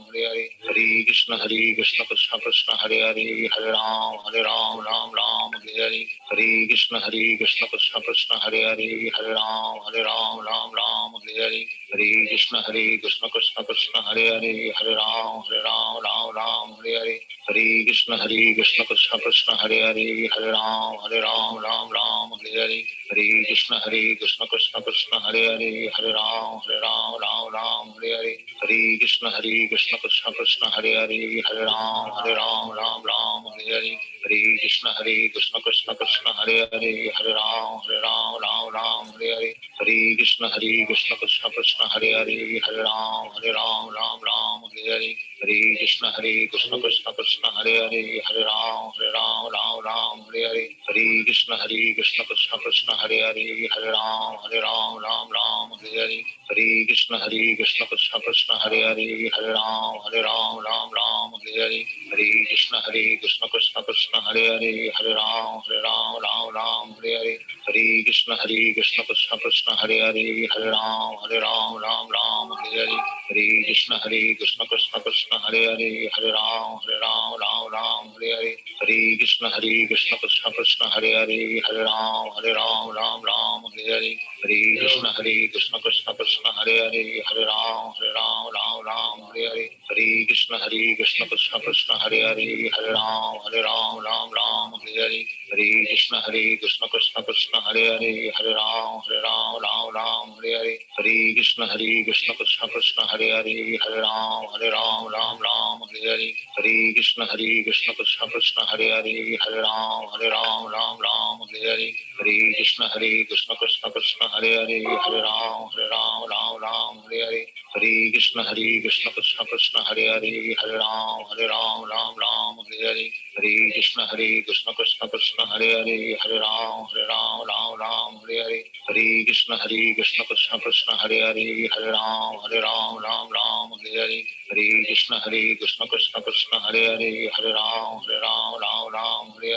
Hare Hare Hare Krishna Hare Krishna Krishna Krishna Hare Hare Hare Ram Hare Ram Ram Hare Hare Hare Krishna Hare Krishna Krishna Krishna Hare Hare Hare Ram Hare Ram Ram Hare Hare Hare Krishna Hare Krishna Krishna Krishna Hare Hare Hare Ram Hare Ram Ram Hare Hare Hare Krishna Hare Krishna Krishna Krishna Hare Hare Hare Ram Hare Ram Ram Hare Hare Hare Krishna Hare Krishna Krishna Krishna Hare Hare Hare Ram Hare Ram Ram Hare Hare Hare Krishna Hare Krishna Krishna Krishna Hare Hare Hare Ram Hare Ram Ram Hare Hare Hare Krishna Hare Krishna Krishna Krishna Hare Hare Hare Ram Hare Ram Ram Hare Hare Hare Krishna Hare Krishna Krishna Krishna Hare Hare Hare Ram Hare Ram Ram Hare Hare Hare Krishna Hare Krishna Krishna Krishna Hare Hare Hare Ram Hare Ram Ram Ram Hare Hare Hare Krishna Hare Krishna Krishna Krishna Hare Hare Hare Ram Hare Ram Ram Ram Hare Hare Hare Krishna Hare Krishna Krishna Krishna Hare Hare Hare Ram Hare Ram Ram Ram Hare Hare Hare Krishna Hare Krishna Krishna Krishna Hare Hare Hare Ram Hare Ram Ram Ram Hare Hare Hare Krishna Hare Krishna Krishna Krishna Hare Hare Hare Ram Hare Ram Ram Ram Hare Hare Hare Krishna Hare Krishna Krishna Krishna Hare Hare Hare Ram Hare Ram Ram Ram Hare Hare Hare Krishna Hare Krishna Krishna Krishna Hare Hare Hare Ram Hare Ram Ram Ram Hare Hare Hare Krishna Hare Krishna Krishna Krishna Hare Hare Hare Ram Hare Ram Ram Ram Hare Hare Hare Krishna Hare Krishna Krishna Krishna Hare Hare Hare Ram Hare Ram Ram Ram Hare Hare Hare Krishna Hare Krishna Krishna Krishna Hare Hare Hare Ram Hare Ram Ram Ram Hare Hare Hare Krishna Hare Krishna Krishna Krishna Hare Hare Hare Ram Hare Ram Ram Ram Hare Hare Hare Krishna Hare Krishna Krishna Krishna Hare Hare Hare Ram Hare Ram Ram Ram Hare Hare Hare Krishna Hare Krishna Krishna Krishna Hare Hare Hare Ram Hare Ram Ram Ram Hare Hare Hare Krishna Hare Krishna Krishna Krishna Hare Hare Hare Ram Hare Ram Ram Ram Hare Hare Hare Krishna Hare Krishna Krishna Krishna Hare Hare Hare Ram Hare Ram Ram Ram Hare Hare Hare Krishna Hare Krishna Krishna Krishna Hare Hare Hare Ram Hare Ram Ram Ram Hare Hare Hare Krishna Hare Krishna Krishna Krishna Hare Hare Hare Ram Hare Ram Ram Ram Hare Hare Hare Krishna Hare Krishna Krishna Krishna Hare Hare Hare Ram Hare Ram Ram Ram Hare Hare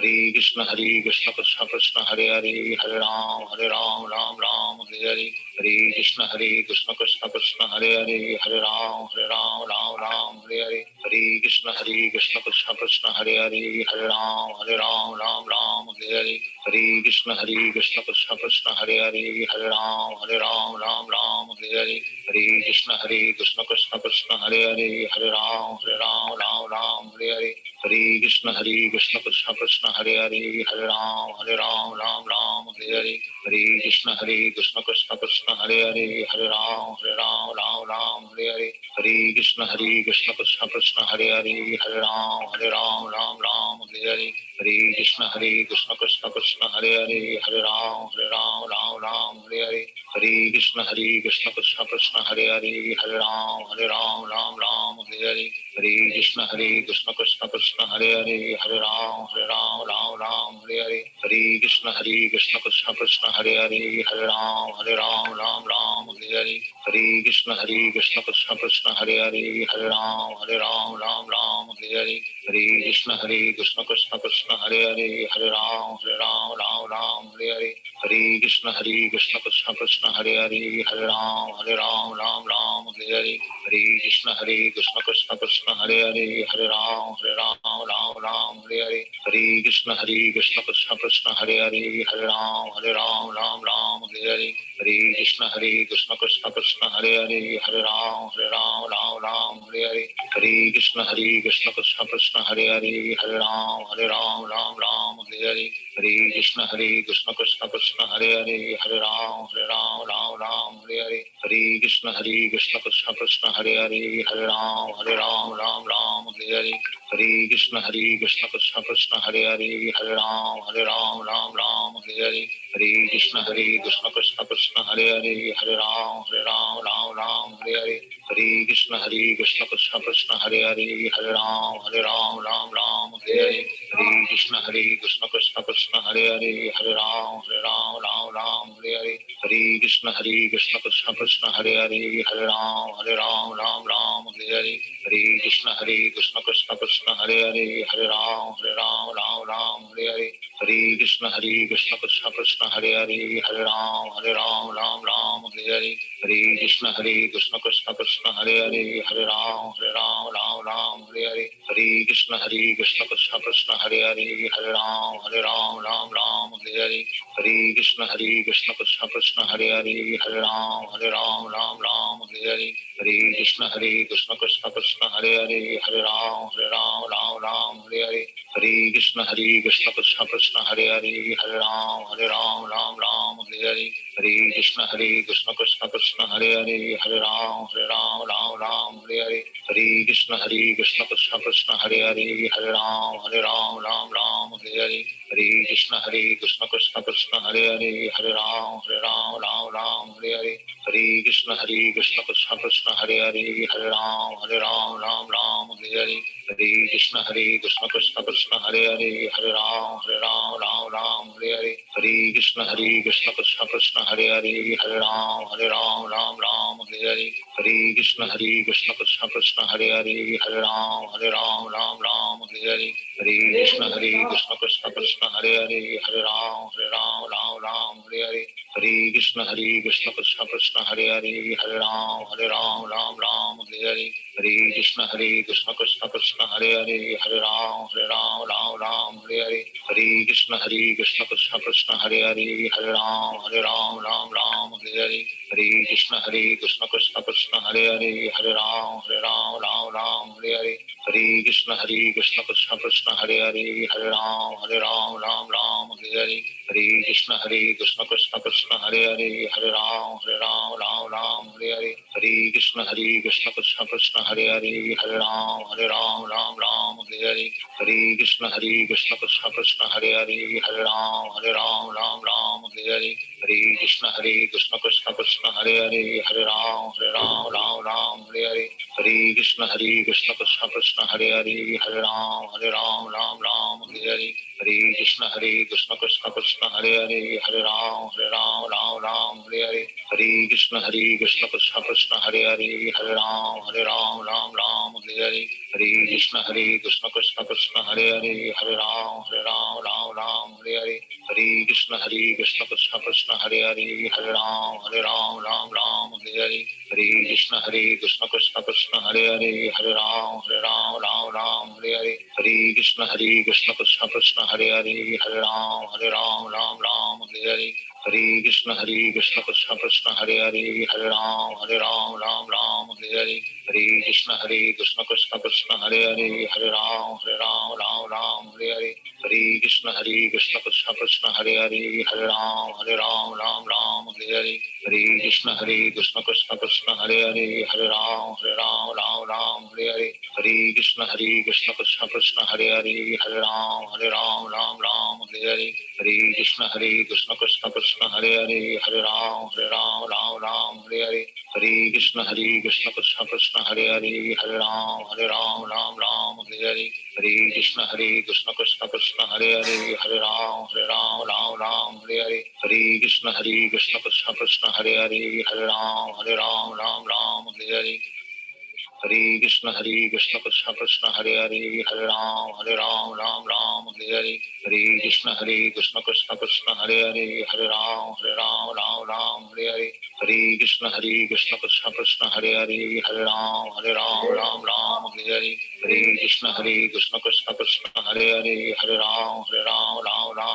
Hare Krishna Hare Krishna Krishna Krishna Hare Hare Hare Ram Hare Ram Ram Ram Hare Hare Hare Krishna Hare Krishna Krishna Krishna Hare Hare Hare Ram Hare Ram Ram Ram Hare Hare Hare Krishna Hare Krishna Krishna Krishna Hare Hare Hare Ram Hare Ram Ram Ram Hare Hare Hare Krishna Hare Krishna Krishna Krishna Hare Hare Hare Ram Hare Ram Ram Ram Hare Hare Hare Krishna Hare Krishna Krishna Krishna Hare Hare Hare Ram Hare Ram Ram Ram Hare Hare Hare Krishna Hare Krishna Krishna Krishna Hare Hare Hare Ram Hare Ram Ram Ram Hare Hare Hare Krishna Hare Krishna Krishna Krishna Hare Hare Hare Ram Hare Ram Ram Ram Hare Hare Hare Krishna Hare Krishna Krishna Krishna Hare Hare Hare Ram Hare Ram Ram Ram Hare Hare Hare Krishna Hare Krishna Krishna Krishna Hare Hare Hare Ram Hare Ram Ram Ram Hare Hare Hare Krishna Hare Krishna Krishna Krishna Hare Hare Hare Ram Hare Ram Ram Ram Hare Hare Hare Krishna Hare Krishna Krishna Krishna Hare Hare Hare Ram Hare Ram Ram Ram Hare Hare Hare Krishna Hare Krishna Krishna Krishna Hare Hare Hare Ram Hare Ram Ram Ram Hare Hare Hare Krishna Hare Krishna Krishna Krishna Hare Hare Hare Ram Hare Ram Ram Ram Hare Hare Hare Krishna Hare Krishna Krishna Krishna Hare Hare Hare Ram Hare Ram Ram Ram Hare Hare Hare Krishna Hare Krishna Krishna Krishna Hare Hare Hare Ram Hare Ram Ram Ram Hare Hare Hare Krishna Hare Krishna Krishna Krishna Hare Hare Hare Ram Hare Ram Ram Ram Hare Hare Hare Krishna Hare Krishna Krishna Krishna Hare Hare Hare Ram Hare Ram Ram Ram Hare Hare Hare Krishna Hare Krishna Krishna Krishna Hare Hare Hare Ram Hare Ram Ram Ram Hare Hare Hare Krishna Hare Krishna Krishna Krishna Hare Hare Hare Ram Hare Ram Ram Ram Hare Hare Hare Krishna Hare Krishna Krishna Krishna Hare Hare Hare Ram Hare Ram Ram Ram Hare Hare Hare Krishna Hare Krishna Krishna Krishna Hare Hare Hare Ram Hare Ram Ram Ram Hare Hare Hare Krishna Hare Krishna Krishna Krishna Hare Hare Hare Ram Hare Ram Ram Ram Hare Hare Hare Krishna Hare Krishna Krishna Krishna Hare Hare Hare Ram Hare Ram Ram Ram Hare Hare Hare Krishna Hare Krishna Krishna Krishna Hare Hare Hare Ram Hare Ram Ram Ram Hare Hare Hare Krishna Hare Krishna Krishna Krishna Hare Hare Hare Ram Hare Ram Ram Ram Hare Hare Hare Krishna Hare Krishna Krishna Krishna Hare Hare Hare Ram Hare Ram Ram Ram Hare Hare Hare Krishna Hare Krishna Krishna Krishna Hare Hare Hare Ram Hare Ram Ram Ram Hare Hare Hare Krishna Hare Krishna Krishna Krishna Hare Hare Hare Ram Hare Ram Ram Ram Hare Hare Hare Krishna Hare Krishna Krishna Krishna Hare Hare Hare Ram Hare Ram Ram Ram Hare Hare Hare Krishna Hare Krishna Krishna Krishna Hare Hare Hare Ram Hare Ram Ram Ram Hare Hare Hare Krishna Hare Krishna Krishna Krishna Hare Hare Hare Ram Hare Ram Ram Ram Hare Hare Hare Krishna Hare Krishna Krishna Krishna Hare Hare Hare Ram Hare Ram Ram Ram Hare Hare Hare Krishna Hare Krishna Krishna Krishna Hare Hare Hare Ram Hare Ram Ram Ram Hare Hare Hare Krishna Hare Krishna Krishna Krishna Hare Hare Hare Ram Hare Ram Ram Ram Hare Hare Hare Krishna Hare Krishna Krishna Krishna Hare Hare Hare Ram Hare Ram Ram Ram Hare Hare Hare Krishna Hare Krishna Krishna Krishna Hare Hare Hare Ram Hare Ram Ram Ram Hare Hare Hare Krishna Hare Krishna Krishna Krishna Hare Hare Hare Ram Hare Ram Ram Ram Hare Hare Hare Krishna Hare Krishna Krishna Krishna Hare Hare Hare Ram Hare Ram Ram Ram Hare Hare Hare Krishna Hare Krishna Krishna Krishna Hare Hare Hare Ram Hare Ram Ram Ram Hare Hare Hare Krishna Hare Krishna Krishna Krishna Hare Hare Hare Ram Hare Ram Ram Ram Hare Hare Hare Krishna Hare Krishna Krishna Krishna Hare Hare Hare Ram Hare Ram Ram Ram Hare Hare Hare Krishna Hare Krishna Krishna Krishna Hare Hare Hare Ram Hare Ram Ram Ram Hare Hare Hare Krishna Hare Krishna Krishna Krishna Hare Hare Hare Ram Hare Ram Ram Ram Hare Hare Hare Krishna Hare Krishna Krishna Krishna Hare Hare Hare Ram Hare Ram Ram Ram Hare Hare Hare Krishna Hare Krishna Krishna Krishna Hare Hare Hare Ram Hare Ram Ram Ram Hare Hare Hare Krishna Hare Krishna Krishna Krishna Hare Hare Hare Ram Hare Ram Ram Ram Hare Hare Hare Krishna Hare Krishna Krishna Krishna Hare Hare Hare Ram Hare Ram Ram Ram Hare Hare Hare Krishna Hare Krishna Krishna Krishna Hare Hare Hare Ram Hare Ram Ram Ram Hare Hare Hare Krishna Hare Krishna Krishna Krishna Hare Hare Hare Ram Hare Ram Ram Ram Hare Hare Hare Krishna Hare Krishna Krishna Krishna Hare Hare Hare Ram Hare Ram Ram Ram Hare Hare Hare Krishna Hare Krishna Krishna Krishna Hare Hare Hare Ram Hare Ram Ram Ram Hare Hare Hare Krishna Hare Krishna Krishna Krishna Hare Hare Hare Ram Hare Ram Ram Ram Hare Hare Hare Krishna Hare Krishna Krishna Krishna Hare Hare Hare Ram Hare Ram Ram Ram Hare Hare Hare Krishna Hare Krishna Krishna Krishna Hare Hare Hare Ram Hare Ram Ram Ram Hare Hare Hare Krishna Hare Krishna Krishna Krishna Hare Hare Hare Ram Hare Ram Ram Ram Hare Hare Hare Krishna Hare Krishna Krishna Krishna Hare Hare Hare Ram Hare Ram Ram Ram Hare Hare Hare Krishna Hare Krishna Krishna Krishna Hare Hare Hare Ram Hare Ram Ram Ram Hare Hare Hare Krishna Hare Krishna Krishna Krishna Hare Hare Hare Ram Hare Ram Ram Ram Hare Hare Hare Krishna Hare Krishna Krishna Krishna Hare Hare Hare Ram Hare Ram Ram Ram Hare Hare Hare Krishna Hare Krishna Krishna Krishna Hare Hare Hare Ram Hare Ram Ram Ram Hare Hare Hare Krishna Hare Krishna Krishna Krishna Hare Hare Hare Ram Hare Ram Ram Ram Hare Hare Hare Krishna Hare Krishna Krishna Krishna Hare Hare Hare Ram Hare Ram Ram Ram Hare Hare Hare Krishna Hare Krishna Krishna Krishna Hare Hare Hare Ram Hare Ram Ram Ram Hare Hare Hare Krishna Hare Krishna Krishna Krishna Hare Hare Hare Ram Hare Ram Ram Ram Hare Hare Hare Krishna Hare Krishna Krishna Krishna Hare Hare Hare Ram Hare Ram Ram Ram Hare Hare Hare Krishna Hare Krishna Krishna Krishna Hare Hare Hare Ram Hare Ram Ram Ram Hare Hare Hare Krishna Hare Krishna Krishna Krishna Hare Hare Hare Ram Hare Ram Ram Ram Hare Hare Hare Krishna Hare Krishna Krishna Krishna Hare Hare Hare Ram Hare Ram Ram Ram Hare Hare Hare Krishna Hare Krishna Krishna Krishna Hare Hare Hare Ram Hare Ram Ram Ram Hare Hare Hare Krishna Hare Krishna Krishna Krishna Hare Hare Hare Ram Hare Ram Ram Ram Hare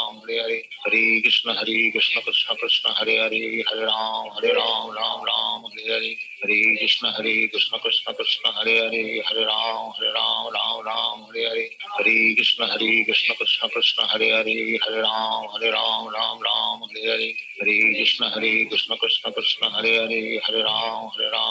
Hare Hare Krishna Hare Krishna Krishna Krishna Hare Hare Hare Ram Hare Ram Ram Ram Hare Hare Hare Krishna Hare Krishna Krishna Krishna Hare Hare Hare Ram Hare Ram Ram Ram Hare Hare Hare Krishna Hare Krishna Krishna Krishna Hare Hare Hare Ram Hare Ram Ram Ram Hare Hare Hare Krishna Hare Krishna Krishna Krishna Hare Hare Hare Ram Hare Ram Ram Ram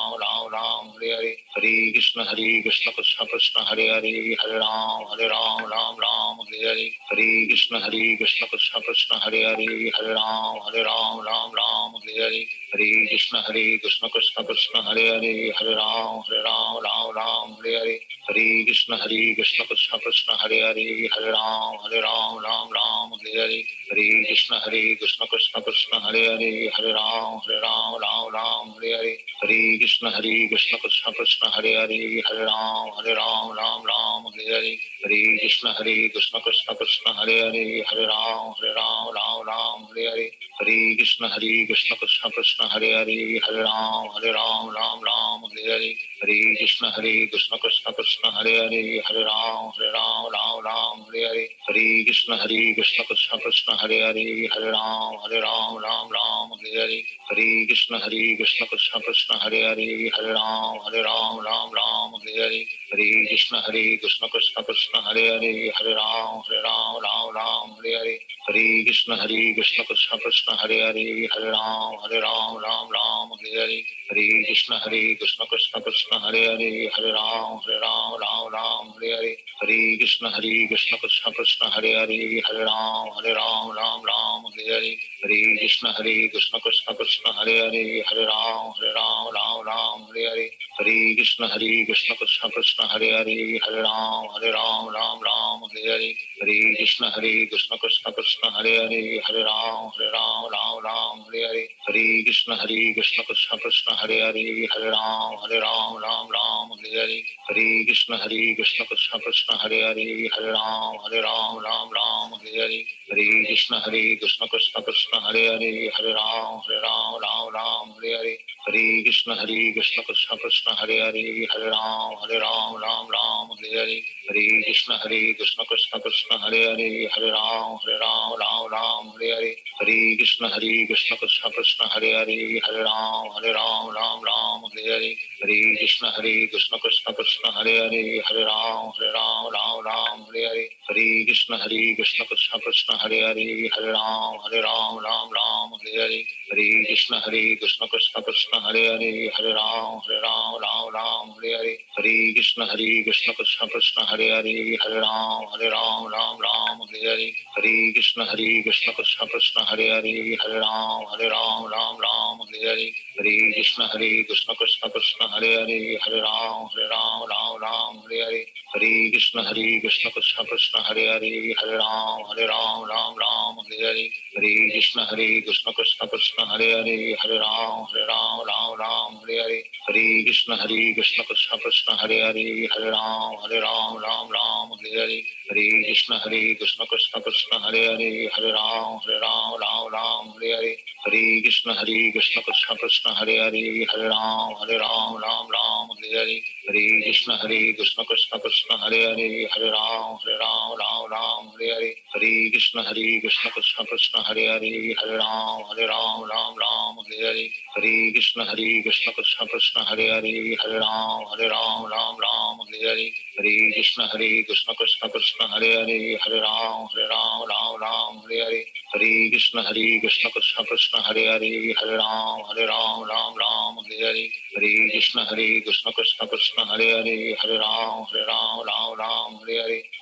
Hare Hare Hare Krishna Hare Krishna Krishna Krishna Hare Hare Hare Ram Hare Ram Ram Ram Hare Hare Hare Krishna Hare Krishna Krishna Krishna Hare Hare Hare Ram Hare Ram Ram Ram Hare Hare Hare Krishna Hare Krishna Krishna Krishna Hare Hare Hare Ram Hare Ram Ram Ram Hare Hare Hare Krishna Hare Krishna Krishna Krishna Hare Hare Hare Ram Hare Ram Ram Ram Hare Hare Hare Krishna Hare Krishna Krishna Krishna Hare Hare Hare Ram Hare Ram Ram Ram Hare Hare Hare Krishna Hare Krishna Krishna Krishna Hare Hare Hare Ram Hare Ram Ram Ram Hare Hare Hare Krishna Hare Krishna Krishna Krishna Hare Hare Hare Ram Hare Ram Ram Ram Hare Hare Hare Krishna Hare Krishna Krishna Krishna Hare Hare Hare Ram Hare Ram Ram Ram Hare Hare Hare Krishna Hare Krishna Krishna Krishna Hare Hare Hare Ram Hare Ram Ram Ram Hare Hare Hare Krishna Hare Krishna Krishna Krishna Hare Hare Hare Ram Hare Ram Ram Ram Hare Hare Hare Krishna Hare Krishna Krishna Krishna Hare Hare Hare Ram Hare Ram Ram Ram Hare Hare Hare Krishna Hare Krishna Krishna Krishna Hare Hare Hare Ram Hare Ram Ram Ram Hare Hare Hare Krishna Hare Krishna Krishna Krishna Hare Hare, Hare Ram Hare Ram Ram Ram Hare Hare. Hare Krishna Hare Krishna Krishna Krishna Hare Hare, Hare Ram Hare Ram Ram Ram Hare Hare. Hare Krishna Hare Krishna Krishna Krishna Hare Hare, Hare Ram Hare Ram Ram Ram Hare Hare. Hare Krishna Hare Krishna Krishna Krishna Hare Hare, Hare Ram Hare Ram Ram Ram Hare Hare. Hare Krishna Hare Krishna Krishna Krishna Hare Hare, Hare Ram Hare Ram Ram Ram Hare Hare. Hare Krishna Hare Krishna Krishna Krishna Hare Hare, Hare Ram Hare Ram Ram Ram Hare Hare. Hare Krishna Hare Krishna Krishna Krishna Hare Hare, Hare Ram Hare Ram Ram Ram Hare Hare. Hare Krishna Hare Krishna Krishna Krishna Hare Hare, Hare Ram Hare Ram Ram Ram Hare Hare. Hare Krishna Hare Krishna Krishna Krishna Hare Hare, Hare Ram Hare Ram Ram Ram Hare Hare. Hare Krishna Hare Krishna Krishna Krishna Hare Hare, Hare Ram Hare Ram Ram Ram Hare Hare. Hare Krishna Hare Krishna Krishna Krishna Hare Hare, Hare Ram Hare Ram Ram Ram Hare Hare. Hare Krishna Hare Krishna Krishna Krishna Hare Hare, Hare Ram Hare Ram Ram Ram Hare Hare. Hare Krishna Hare Krishna Krishna Krishna Hare Hare, Hare Ram Hare Ram Ram Ram Hare Hare. Hare Krishna Hare Krishna Krishna Krishna Hare Hare, Hare Ram Hare Ram Ram Ram Hare Hare. Hare Krishna Hare Krishna Krishna Krishna Hare Hare, Hare Ram Hare Ram Ram Ram Hare Hare. Hare Krishna Hare Krishna Krishna Krishna Hare Hare, Hare Ram Hare Ram Ram Ram Hare Hare. Hare Krishna Hare Krishna Krishna Krishna Hare Hare, Hare Ram Hare Ram Ram Ram Hare Hare. Hare Krishna Hare Krishna Krishna Krishna Hare Hare, Hare Ram Hare Ram Ram Ram Hare Hare. Hare Krishna Hare Krishna Krishna Krishna Hare Hare, Hare Ram Hare Ram Ram Ram Hare Hare. Hare Krishna Hare Krishna Krishna Krishna Hare Hare, Hare Ram Hare Ram Ram Ram Hare Hare. Hare Krishna Hare Krishna Krishna Krishna Hare Hare, Hare Ram Hare Ram Ram Ram Hare Hare. Hare Krishna Hare Krishna Krishna Krishna Hare Hare, Hare Ram Hare Ram Ram Ram Hare Hare. Hare Krishna Hare Krishna Krishna Krishna Hare Hare, Hare Ram Hare Ram Ram Ram Hare Hare. Hare Krishna Hare Krishna Krishna Krishna Hare Hare, Hare Ram Hare Ram Ram Ram Hare Hare. Hare Krishna Hare Krishna Krishna Krishna Hare Hare, Hare Ram Hare Ram Ram Ram Hare Hare. Hare Krishna Hare Krishna Krishna Krishna Hare Hare, Hare Ram Hare Ram Ram Ram Hare Hare. Hare Krishna Hare Krishna Krishna Krishna Hare Hare, Hare Ram Hare Ram Ram Ram Hare Hare. Hare Krishna Hare Krishna Krishna Krishna Hare Hare, Hare Ram Hare Ram Ram Ram Hare Hare. Hare Krishna Hare Krishna Krishna Krishna Hare Hare, Hare Ram Hare Ram Ram Ram Hare Hare. Hare Krishna Hare Krishna Krishna Krishna Hare Hare, Hare Ram Hare Ram Ram Ram Hare Hare. Hare Krishna Hare Krishna Krishna Krishna Hare Hare, Hare Ram Hare Ram Ram Ram Hare Hare.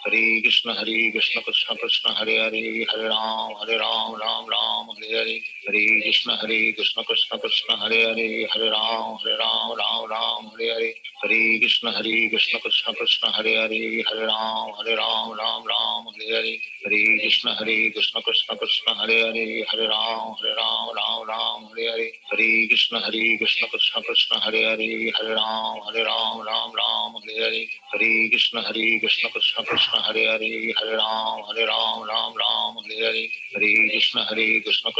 Hare Krishna Hare Krishna Krishna Krishna Hare Hare, Hare Ram Hare Ram Ram Ram Hare Hare. Hare Krishna Hare Krishna Krishna Krishna Hare Hare, Hare Ram Hare Ram Ram Ram Hare Hare. Hare Krishna Hare Krishna Krishna Krishna Hare Hare, Hare Ram Hare Ram Ram Ram Hare Hare. Hare Krishna Hare Krishna Krishna Krishna Hare Hare, Hare Ram Hare Ram Ram Ram Hare Hare. Hare Krishna Hare Krishna Krishna Krishna Hare Hare, Hare Ram Hare Ram Ram Ram Hare Hare. Hare Krishna Hare Krishna Krishna Krishna Hare Hare, Hare Ram Hare Ram Ram Ram Hare Hare. Hare Krishna Hare Krishna Krishna Krishna Hare Hare, Hare Ram Hare Ram Ram Ram Hare Hare. Hare Krishna Hare Krishna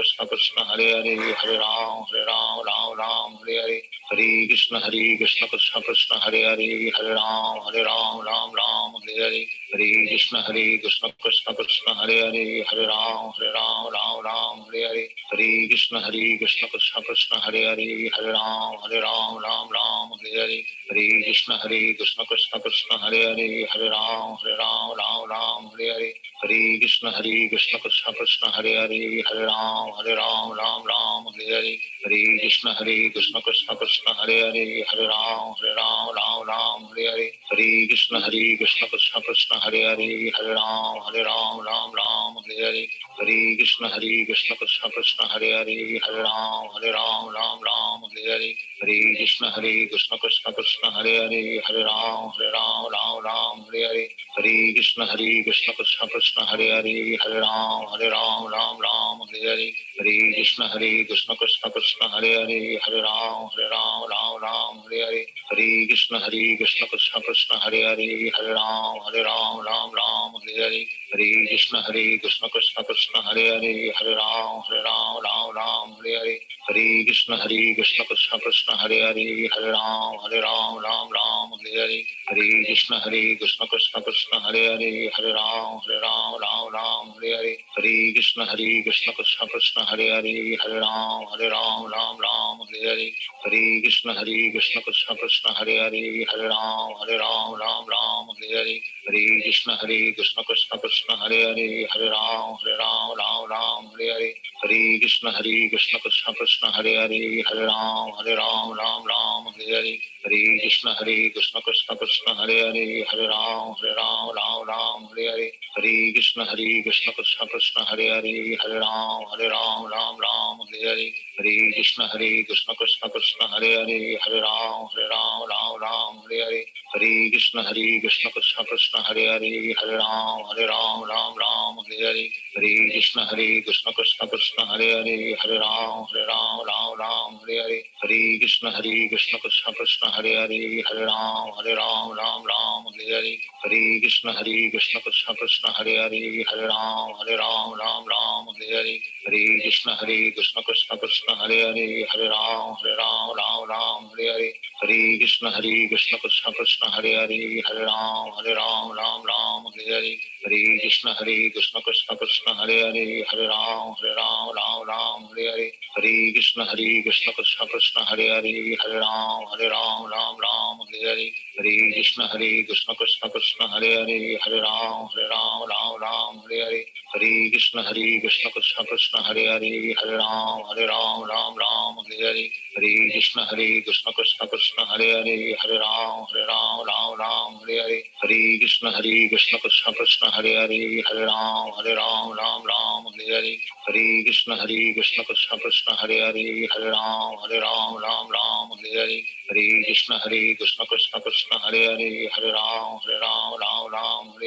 Krishna Krishna Hare Hare, Hare Ram Hare Ram Ram Ram Hare Hare. Hare Krishna Hare Krishna Krishna Krishna Hare Hare, Hare Ram Hare Ram Ram Ram Hare Hare. Hare Krishna Hare Krishna Krishna Krishna Hare Hare, Hare Ram Hare Ram Ram Ram Hare Hare. Hare Krishna Hare Krishna Krishna Krishna Hare Hare, Hare Ram Hare Ram Ram Ram Hare Hare. Hare Krishna Hare Krishna Krishna Krishna Hare Hare, Hare Ram Hare Ram Ram Ram Hare Hare. Hare Krishna Hare Krishna Krishna Krishna Hare Hare, Hare Ram Hare Ram Ram Ram Hare Hare. Hare Krishna Hare Krishna Krishna Krishna Hare Hare, Hare Ram Hare Ram Ram Ram Hare Hare. Hare Krishna Hare Krishna Krishna Krishna Hare Hare, Hare Ram Hare Ram Ram Ram Hare Hare. Hare Krishna Hare Krishna Krishna Krishna Hare Hare, Hare Ram Hare Ram Ram Ram Hare Hare. Hare Krishna Hare Krishna Krishna Krishna Hare Hare, Hare Ram Hare Ram Ram Ram Hare Hare. Hare Krishna Hare Krishna Krishna Krishna Hare Hare, Hare Ram Hare Ram Ram Ram Hare Hare. Hare Krishna Hare Krishna Krishna Krishna Hare Hare, Hare Ram Hare Ram Ram Ram Hare Hare. Hare Krishna Hare Krishna Krishna Krishna Hare Hare, Hare Ram Hare Ram Ram Ram Hare Hare. Hare Krishna Hare Krishna Krishna Krishna Hare Hare, Hare Ram Hare Ram Ram Ram Hare Hare. Hare Krishna Hare Krishna Krishna Krishna Hare Hare, Hare Ram Hare Ram Ram Ram Hare Hare Hare Krishna Hare Krishna Krishna Krishna Hare Hare Hare Ram Hare Ram Ram Ram Hare Hare Hare Krishna Hare Krishna Krishna Krishna Hare Hare Hare Ram Hare Ram Ram Ram Hare Hare Hare Krishna Hare Krishna Krishna Krishna Hare Hare Hare Ram Hare Ram Ram Ram Hare Hare Hare Krishna Hare Krishna Krishna Krishna Hare Hare Hare Ram Hare Ram Ram Ram Hare Hare Hare Krishna Hare Krishna Krishna Krishna Hare Hare Hare Ram Hare Ram Ram Ram Hare Hare Hare Krishna Hare Krishna Krishna Krishna Hare Hare Hare Ram Hare Ram Ram Ram Hare Hare Hare Krishna Hare Krishna Krishna Krishna Hare Hare Hare Ram Hare Ram Ram Ram Hare Hare Hare Krishna Hare Krishna Krishna Krishna Hare Hare Hare Ram Hare Ram Ram Ram Hare Hare Hare Krishna Hare Krishna Krishna Krishna Hare Hare Hare Ram Hare Ram Ram Ram Hare Hare Hare Krishna Hare Krishna Krishna Krishna Hare Hare Hare Ram Hare Ram Ram Ram Hare Hare Hare Krishna Hare Krishna Krishna Krishna Hare Hare Hare Ram Hare Ram Ram Ram Hare Hare Hare Krishna Hare Krishna Krishna Krishna Hare Hare Hare Ram Hare Ram Ram Ram Hare Hare Hare Krishna Hare Krishna Krishna Krishna Hare Hare Hare Ram Hare Ram Ram Ram Hare Hare Hare Krishna Hare Krishna Krishna Krishna Hare Hare Hare Ram Hare Ram Ram Ram Hare Hare Hare Krishna Hare Krishna Krishna Krishna Hare Hare Hare Ram Hare Ram Ram Ram Hare Hare Hare Krishna Hare Krishna Krishna Krishna Hare Hare Hare Ram Hare Ram Ram Ram Hare Hare Hare Krishna Hare Krishna Krishna Krishna Hare Hare Hare Ram Hare Ram Ram Ram Hare Hare Hare Krishna Hare Krishna Krishna Krishna Hare Hare Hare Ram Hare Ram Ram Ram Hare Hare Hare Krishna Hare Krishna Krishna Krishna Hare Hare Hare Ram Hare Ram Ram Ram Hare Hare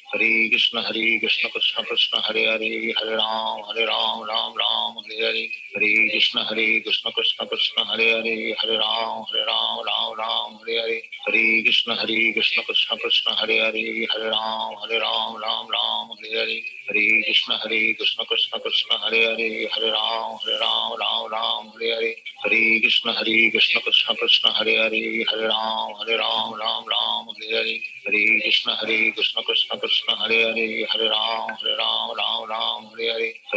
Hare Krishna Hare Krishna Krishna Krishna Hare Hare Hare Ram Hare Ram Ram Ram Hare Hare Hare Krishna Hare Krishna Krishna Krishna Hare Hare Hare Ram Hare Ram Ram Ram Hare Hare Hare Krishna Hare Krishna Krishna Krishna Hare Hare Hare Ram Hare Ram Ram Ram Hare Hare Hare Krishna Hare Krishna Krishna Krishna Hare Hare Hare Ram Hare Ram Ram Ram Hare Hare Hare Krishna Hare Krishna Krishna Krishna Hare Hare Hare Ram Hare Ram Ram Ram Hare Hare Hare Krishna Hare Krishna Krishna Krishna Hare Hare Hare Ram Hare Ram Ram Ram Hare Hare Hare Krishna Hare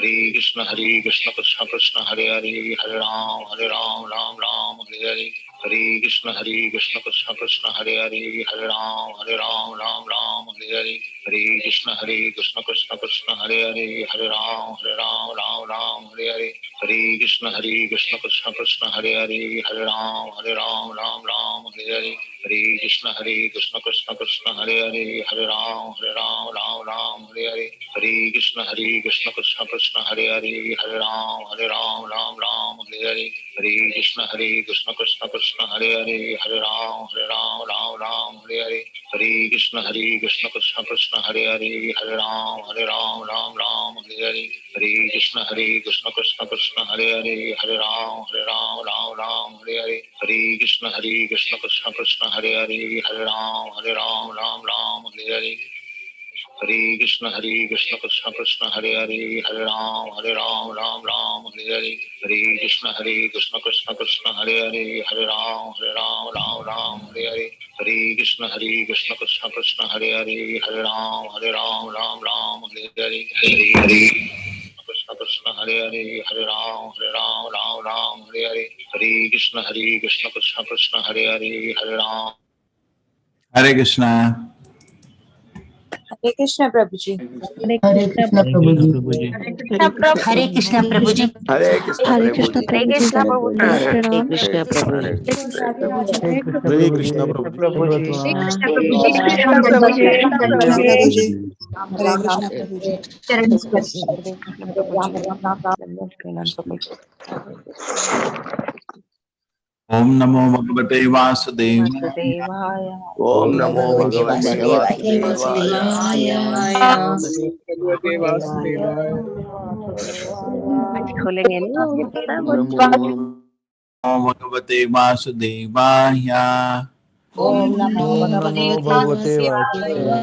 Krishna Krishna Krishna Hare Hare Hare Ram Hare Ram Ram Ram Hare Hare Hare Krishna Hare Krishna Krishna Krishna Hare Hare Hare Ram Hare Ram Ram Ram Hare Hare Hare Krishna Hare Krishna Krishna Krishna Hare Hare Hare Ram Hare Ram Ram Ram Hare Hare Hare Krishna Hare Krishna Krishna Krishna Hare Hare Hare Ram Hare Ram Ram Ram Hare Hare Hare Krishna Hare Krishna Krishna Krishna Hare Hare Hare Ram Hare Ram Ram Ram Hare Hare Hare Krishna Hare Krishna Krishna Krishna Hare Hare Hare Ram Hare Ram Ram Ram Hare Hare Hare Krishna Hare Krishna Krishna Krishna Hare Hare Hare Ram Hare Ram Ram Ram Hare Hare Hare Krishna Hare Krishna Krishna Krishna Hare Hare Hare Ram Hare Ram Ram Ram Hare Hare Hare Krishna Hare Krishna Krishna Krishna Hare Hare Hare Ram Hare Ram Ram Ram Hare Hare Hare Krishna Hare Krishna Krishna Krishna Hare Hare Hare Ram Hare Ram Ram Ram Hare Hare Hare Krishna Hare Krishna Krishna Krishna Hare Hare Hare Ram Hare Ram Ram Ram Hare Hare Hare Krishna Hare Krishna Krishna Krishna Hare Hare Hare Ram Hare Ram Ram Ram Hare Hare Hare Hare Krishna Krishna Hare Hare Hare Ram Hare Ram Ram Ram Hare Hare Hare Krishna Hare Krishna Krishna Krishna Hare Hare Hare Ram Hare Krishna. Hare Krishna Prabhuji. Hare Krishna Prabhuji. Hare Krishna Prabhuji. Hare Krishna Hare Krishna Hare Krishna Prabhuji. Hare Krishna Prabhuji. Hare Krishna Prabhuji. Hare Krishna Prabhuji. Hare Krishna Prabhuji. Charan Sparsh. Om Namo Bhagavate Vasudevaya. Om Namo Bhagavate Vasudevaya. Namo Bhagavate Vasudevaya. Om Namo Bhagavate Vasudevaya.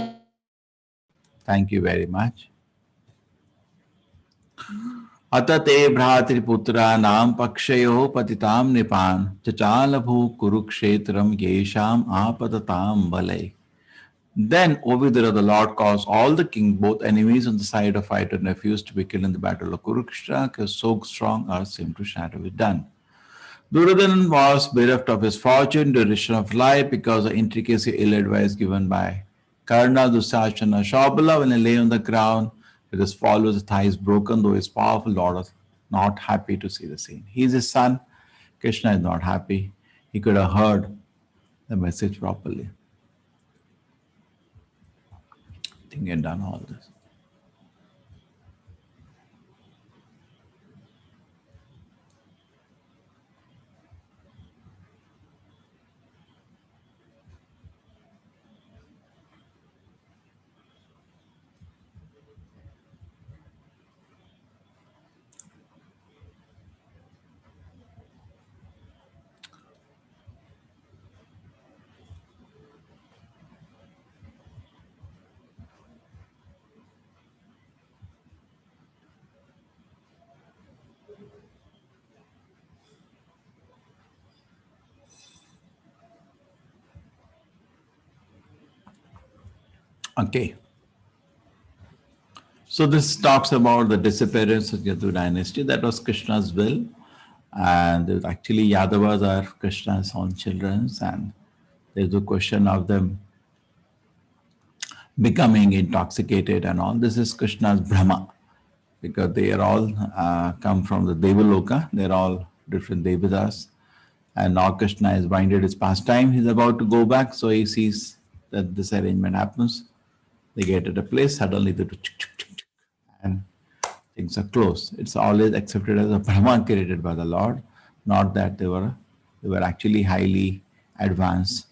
Thank you very much. Atate bhratriputra naam pakshayo patitam nipan chachalabhu kurukshetram yesham apatatam balai. Then, O Vidura, the Lord caused all the kings, both enemies on the side of fight and nephews, to be killed in the battle of Kurukshetra, because so strong earth seemed to shatter with done. Duryodhana was bereft of his fortune, duration of life, because of intricacy, ill advice given by Karna, Dushasana, Shabala. When he lay on the ground, With his followers, thighs broken, though his powerful Lord was not happy to see the scene. He is his son. Krishna is not happy. He could have heard the message properly. I think you've done all this. Okay. So this talks about the disappearance of Yadu dynasty. That was Krishna's will. And actually Yadavas are Krishna's own children. And there's the question of them becoming intoxicated and all. This is Krishna's Brahma, because they are all come from the Devaloka. They're all different devatas. And now Krishna has winded his pastime. He's about to go back. So he sees that this arrangement happens. They get at a place, suddenly they do chuk, chuk, chuk, chuk, and things are closed. It's always accepted as a Brahma created by the Lord, not that they were actually highly advanced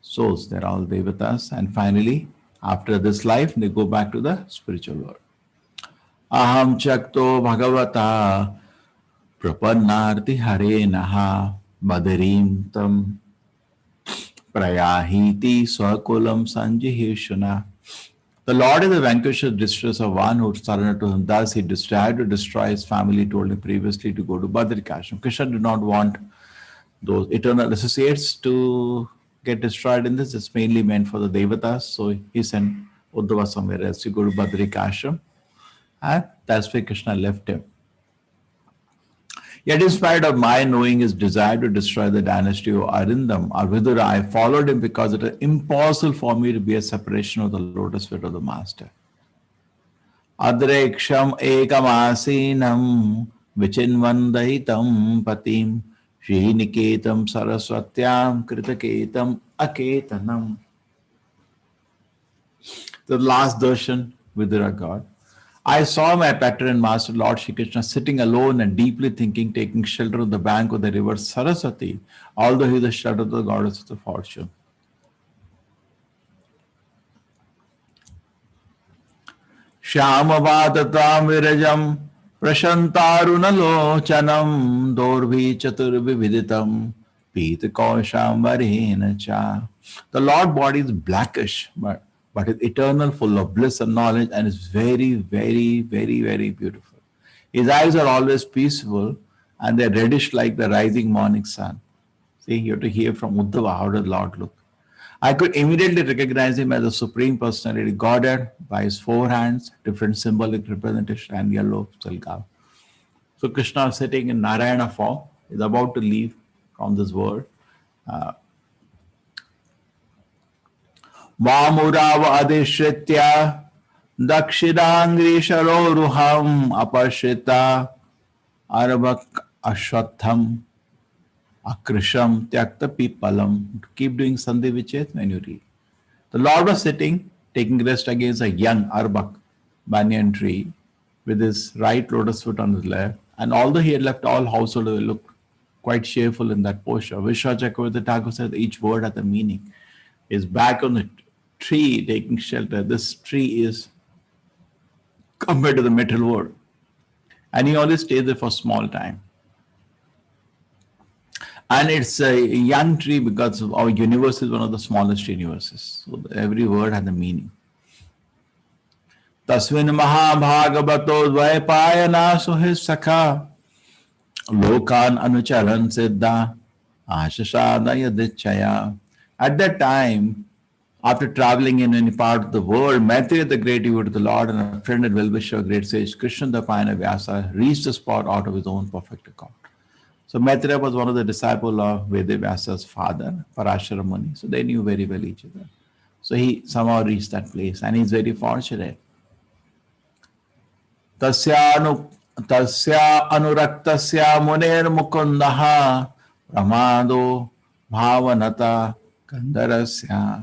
souls. They're all devatas. And finally, after this life, they go back to the spiritual world. Aham chakto bhagavata prapannarti hare naha badarim tam prayahiti swakulam sanjihishuna. The Lord is the vanquisher distress of one who surrendered to him. Thus, he desired to destroy his family, told him previously to go to Badrikashram. Krishna did not want those eternal associates to get destroyed in this. It's mainly meant for the devatas. So he sent Uddhava somewhere else to go to Badrikashram. And that's where Krishna left him. Yet in spite of my knowing his desire to destroy the dynasty of Arindam or Vidura, I followed him because it is impossible for me to be a separation of the lotus feet of the master. Adreksham ekam asinam vichinvandahitam patim sriniketam saraswatyam kritaketam aketanam. The last darshan Vidura got. I saw my patron and master Lord Shri Krishna sitting alone and deeply thinking, taking shelter on the bank of the river Saraswati, although he is the shelter of the goddess of the fortune. Shyamavadatam virajam prashantarunalochanam dorvi chaturvividitam pitakaosham varena cha. The Lord body is blackish, but is eternal, full of bliss and knowledge, and is very, very, very, very beautiful. His eyes are always peaceful, and they're reddish like the rising morning sun. See, you have to hear from Uddhava, how does the Lord look? I could immediately recognize him as the Supreme Personality, Godhead, by his four hands, different symbolic representation, and yellow silk. So Krishna sitting in Narayana form, is about to leave from this world. Vamurava adishritya dakshinangri sharoruham apashrita arvak ashwatham akrisham tyakta pipalam. Keep doing sandhi vichet when you read. The Lord was sitting, taking rest against a young arbak banyan tree with his right lotus foot on his left. And although he had left all household, he looked quite cheerful in that posture. Vishwa Chakravarti Thakur said each word had a meaning. Is back on the tree taking shelter. This tree is compared to the metal world. And he always stays there for small time. And it's a young tree because our universe is one of the smallest universes. So every word has a meaning. Tasvin Mahabhagavato Dvaipayana Suhis Sakha Lokan Anucharan Siddha Ashashada Yadichaya. At that time, after traveling in any part of the world, Maitreya, the great devotee of the Lord and a friend and well-wisher, great sage Krishna, the pioneer Vyasa, reached the spot out of his own perfect account. So Maitreya was one of the disciples of Veda Vyasa's father, Parashara Muni. So they knew very well each other. So he somehow reached that place, and he's very fortunate. Tasya anuraktasya munir mukundaha pramado bhavanata kandarasya.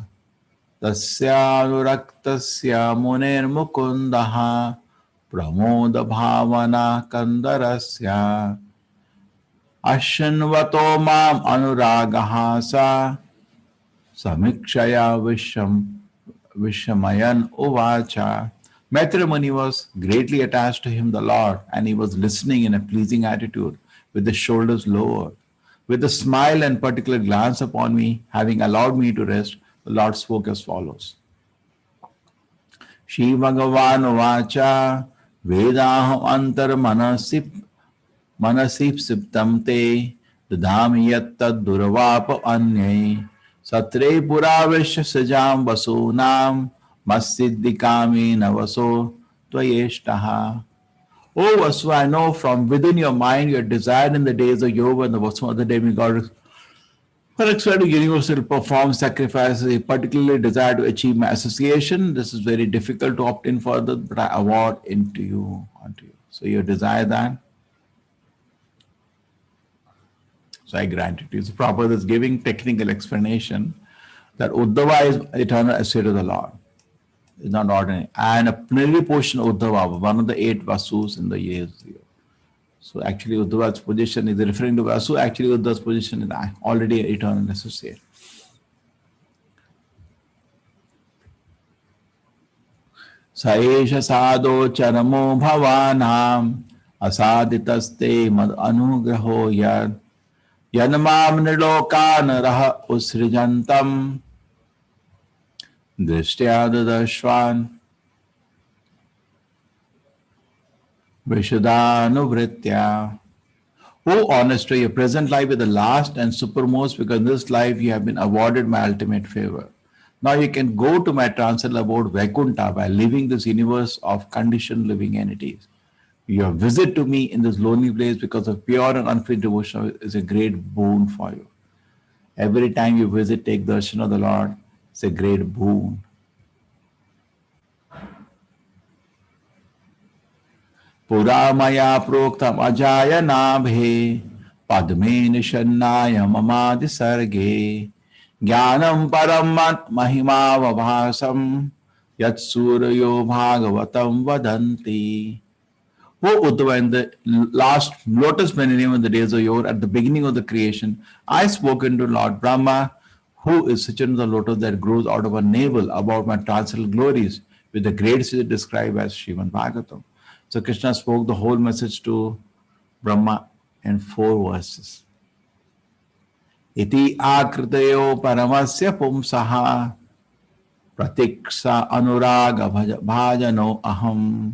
Tasya anuraktasya munir mukundaha pramoda bhavana kandarasya. Ashanvato mam anuragaha sa samikshaya vishamayan uvacha. Maitreya Muni was greatly attached to him, the Lord, and he was listening in a pleasing attitude, with his shoulders lowered. With a smile and particular glance upon me, having allowed me to rest, the Lord spoke as follows. Shri Bhagavan uvacha vedaham antar manasip siptam te dadami yat tad durvapa anyai satre puravishya sajam vasunam Masiddhikami navaso tvayeshtaha. O Vasu, I know from within your mind your desire in the days of Yoga and the Vasu other demigods for external universal perform sacrifices, a particularly desire to achieve my association. This is very difficult to obtain further, but I award into you, unto you. So you desire that. So I grant it. It's proper this giving technical explanation that Uddhava is eternal associate of the Lord. It's not ordinary. And a plenary portion of Uddhava, one of the 8 Vasus in the years. So actually Uddhava's position is referring to Vasu. Actually Uddhava's position is already an eternal associate. Saesha sado charamo bhavanam asaditaste mad anugraho yad yanmam nilokan raha usrijantam drishtya dadashvan vishudanuvritya. O honest, your present life is the last and supermost, because in this life you have been awarded my ultimate favor. Now you can go to my transcendental abode Vaikuntha by leaving this universe of conditioned living entities. Your visit to me in this lonely place because of pure and unfailing devotion is a great boon for you. Every time you visit, take darshan of the Lord. It's a great boon. Puramaya proktam ajaya nabhe padme nishannaya mamadi sarge jnanam param mahima vabhasam yat suryo bhagavatam vadanti. O Uddhava, in the last lotus millennium in the days of yore, at the beginning of the creation, I spoke unto Lord Brahma, who is situated in the lotus that grows out of a navel, about my transcendental glories, with the great city described as Srimad Bhagavatam. So Krishna spoke the whole message to Brahma in 4 verses. Iti akritayo paramasya pumsaha pratiksa anuraga bhajano aham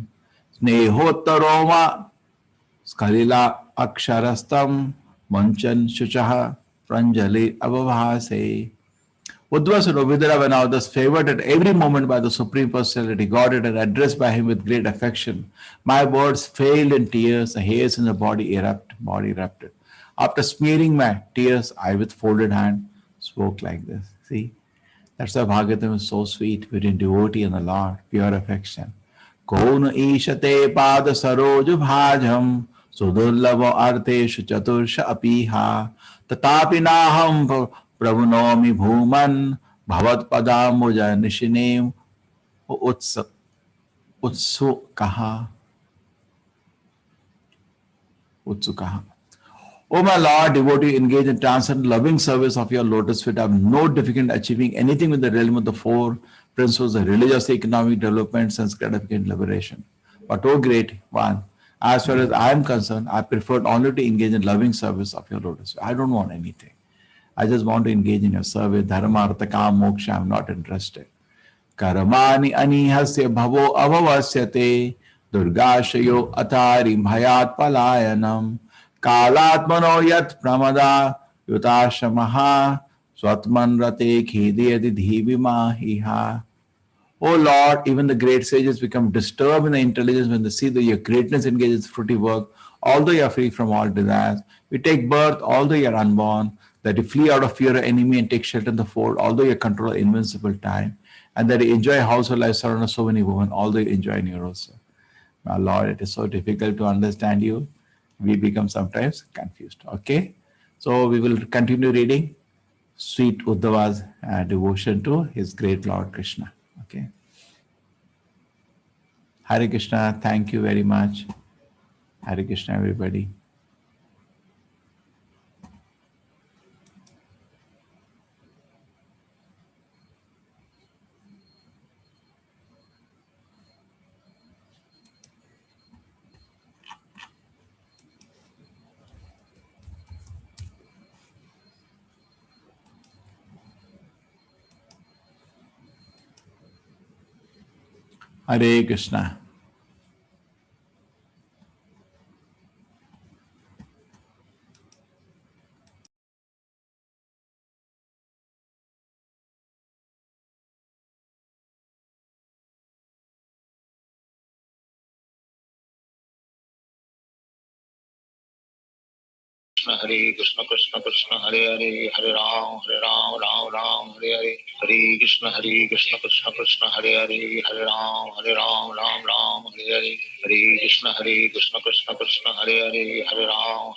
snehottaroma skalila aksharastam manchan shuchaha pranjali abhavase. Uddhava said, O Vidura, when I was favored at every moment by the Supreme Personality, Godhead, and addressed by him with great affection, my words failed in tears, the hairs in the body erupted. After smearing my tears, I with folded hand spoke like this. See, that's why Bhagavatam is so sweet between devotee and the Lord, pure affection. Kona ishate pada saroju bhajam sudurlava arteshu chatursha apiha tatapi naham prabhunomi bhuman bhavat padamuja nishinem utsukaha. Utsukaha. O my Lord, devotee engage in transcendent loving service of your lotus feet, I have no difficulty achieving anything with the realm of the 4 principles of religious, economic development, sense gratification, liberation. But O great one, as far as I am concerned, I prefer only to engage in loving service of your lotus feet. I don't want anything. I just want to engage in your service. Dharma, artha, kama, moksha, I am not interested. Karamani anihasya bhavo avavasyate durgashayo atari bhayat palayanam kalatmano yat pramada yutashamaha swatman rate khediyati dhivimahiha. O Lord, even the great sages become disturbed in the intelligence when they see that your greatness engages fruitive work, although you are free from all desires. We take birth, although you are unborn, that you flee out of fear of enemy and take shelter in the fold, although you control invincible time, and that you enjoy household life surrounded by so many women, although you enjoy neurosis. My Lord, it is so difficult to understand you. We become sometimes confused. Okay. So we will continue reading sweet Uddhava's devotion to his great Lord Krishna. Okay. Hare Krishna. Thank you very much. Hare Krishna, everybody. Hare Krishna. Krishna Hare Krishna Krishna Krishna Hare Hare Hare Ram Ram Ram Hare Hare Hare Krishna Hare Krishna Krishna Krishna Hare Hare Hare Ram Ram Hare Hare Hare Krishna Hare Krishna Krishna Krishna Hare Hare Hare Ram.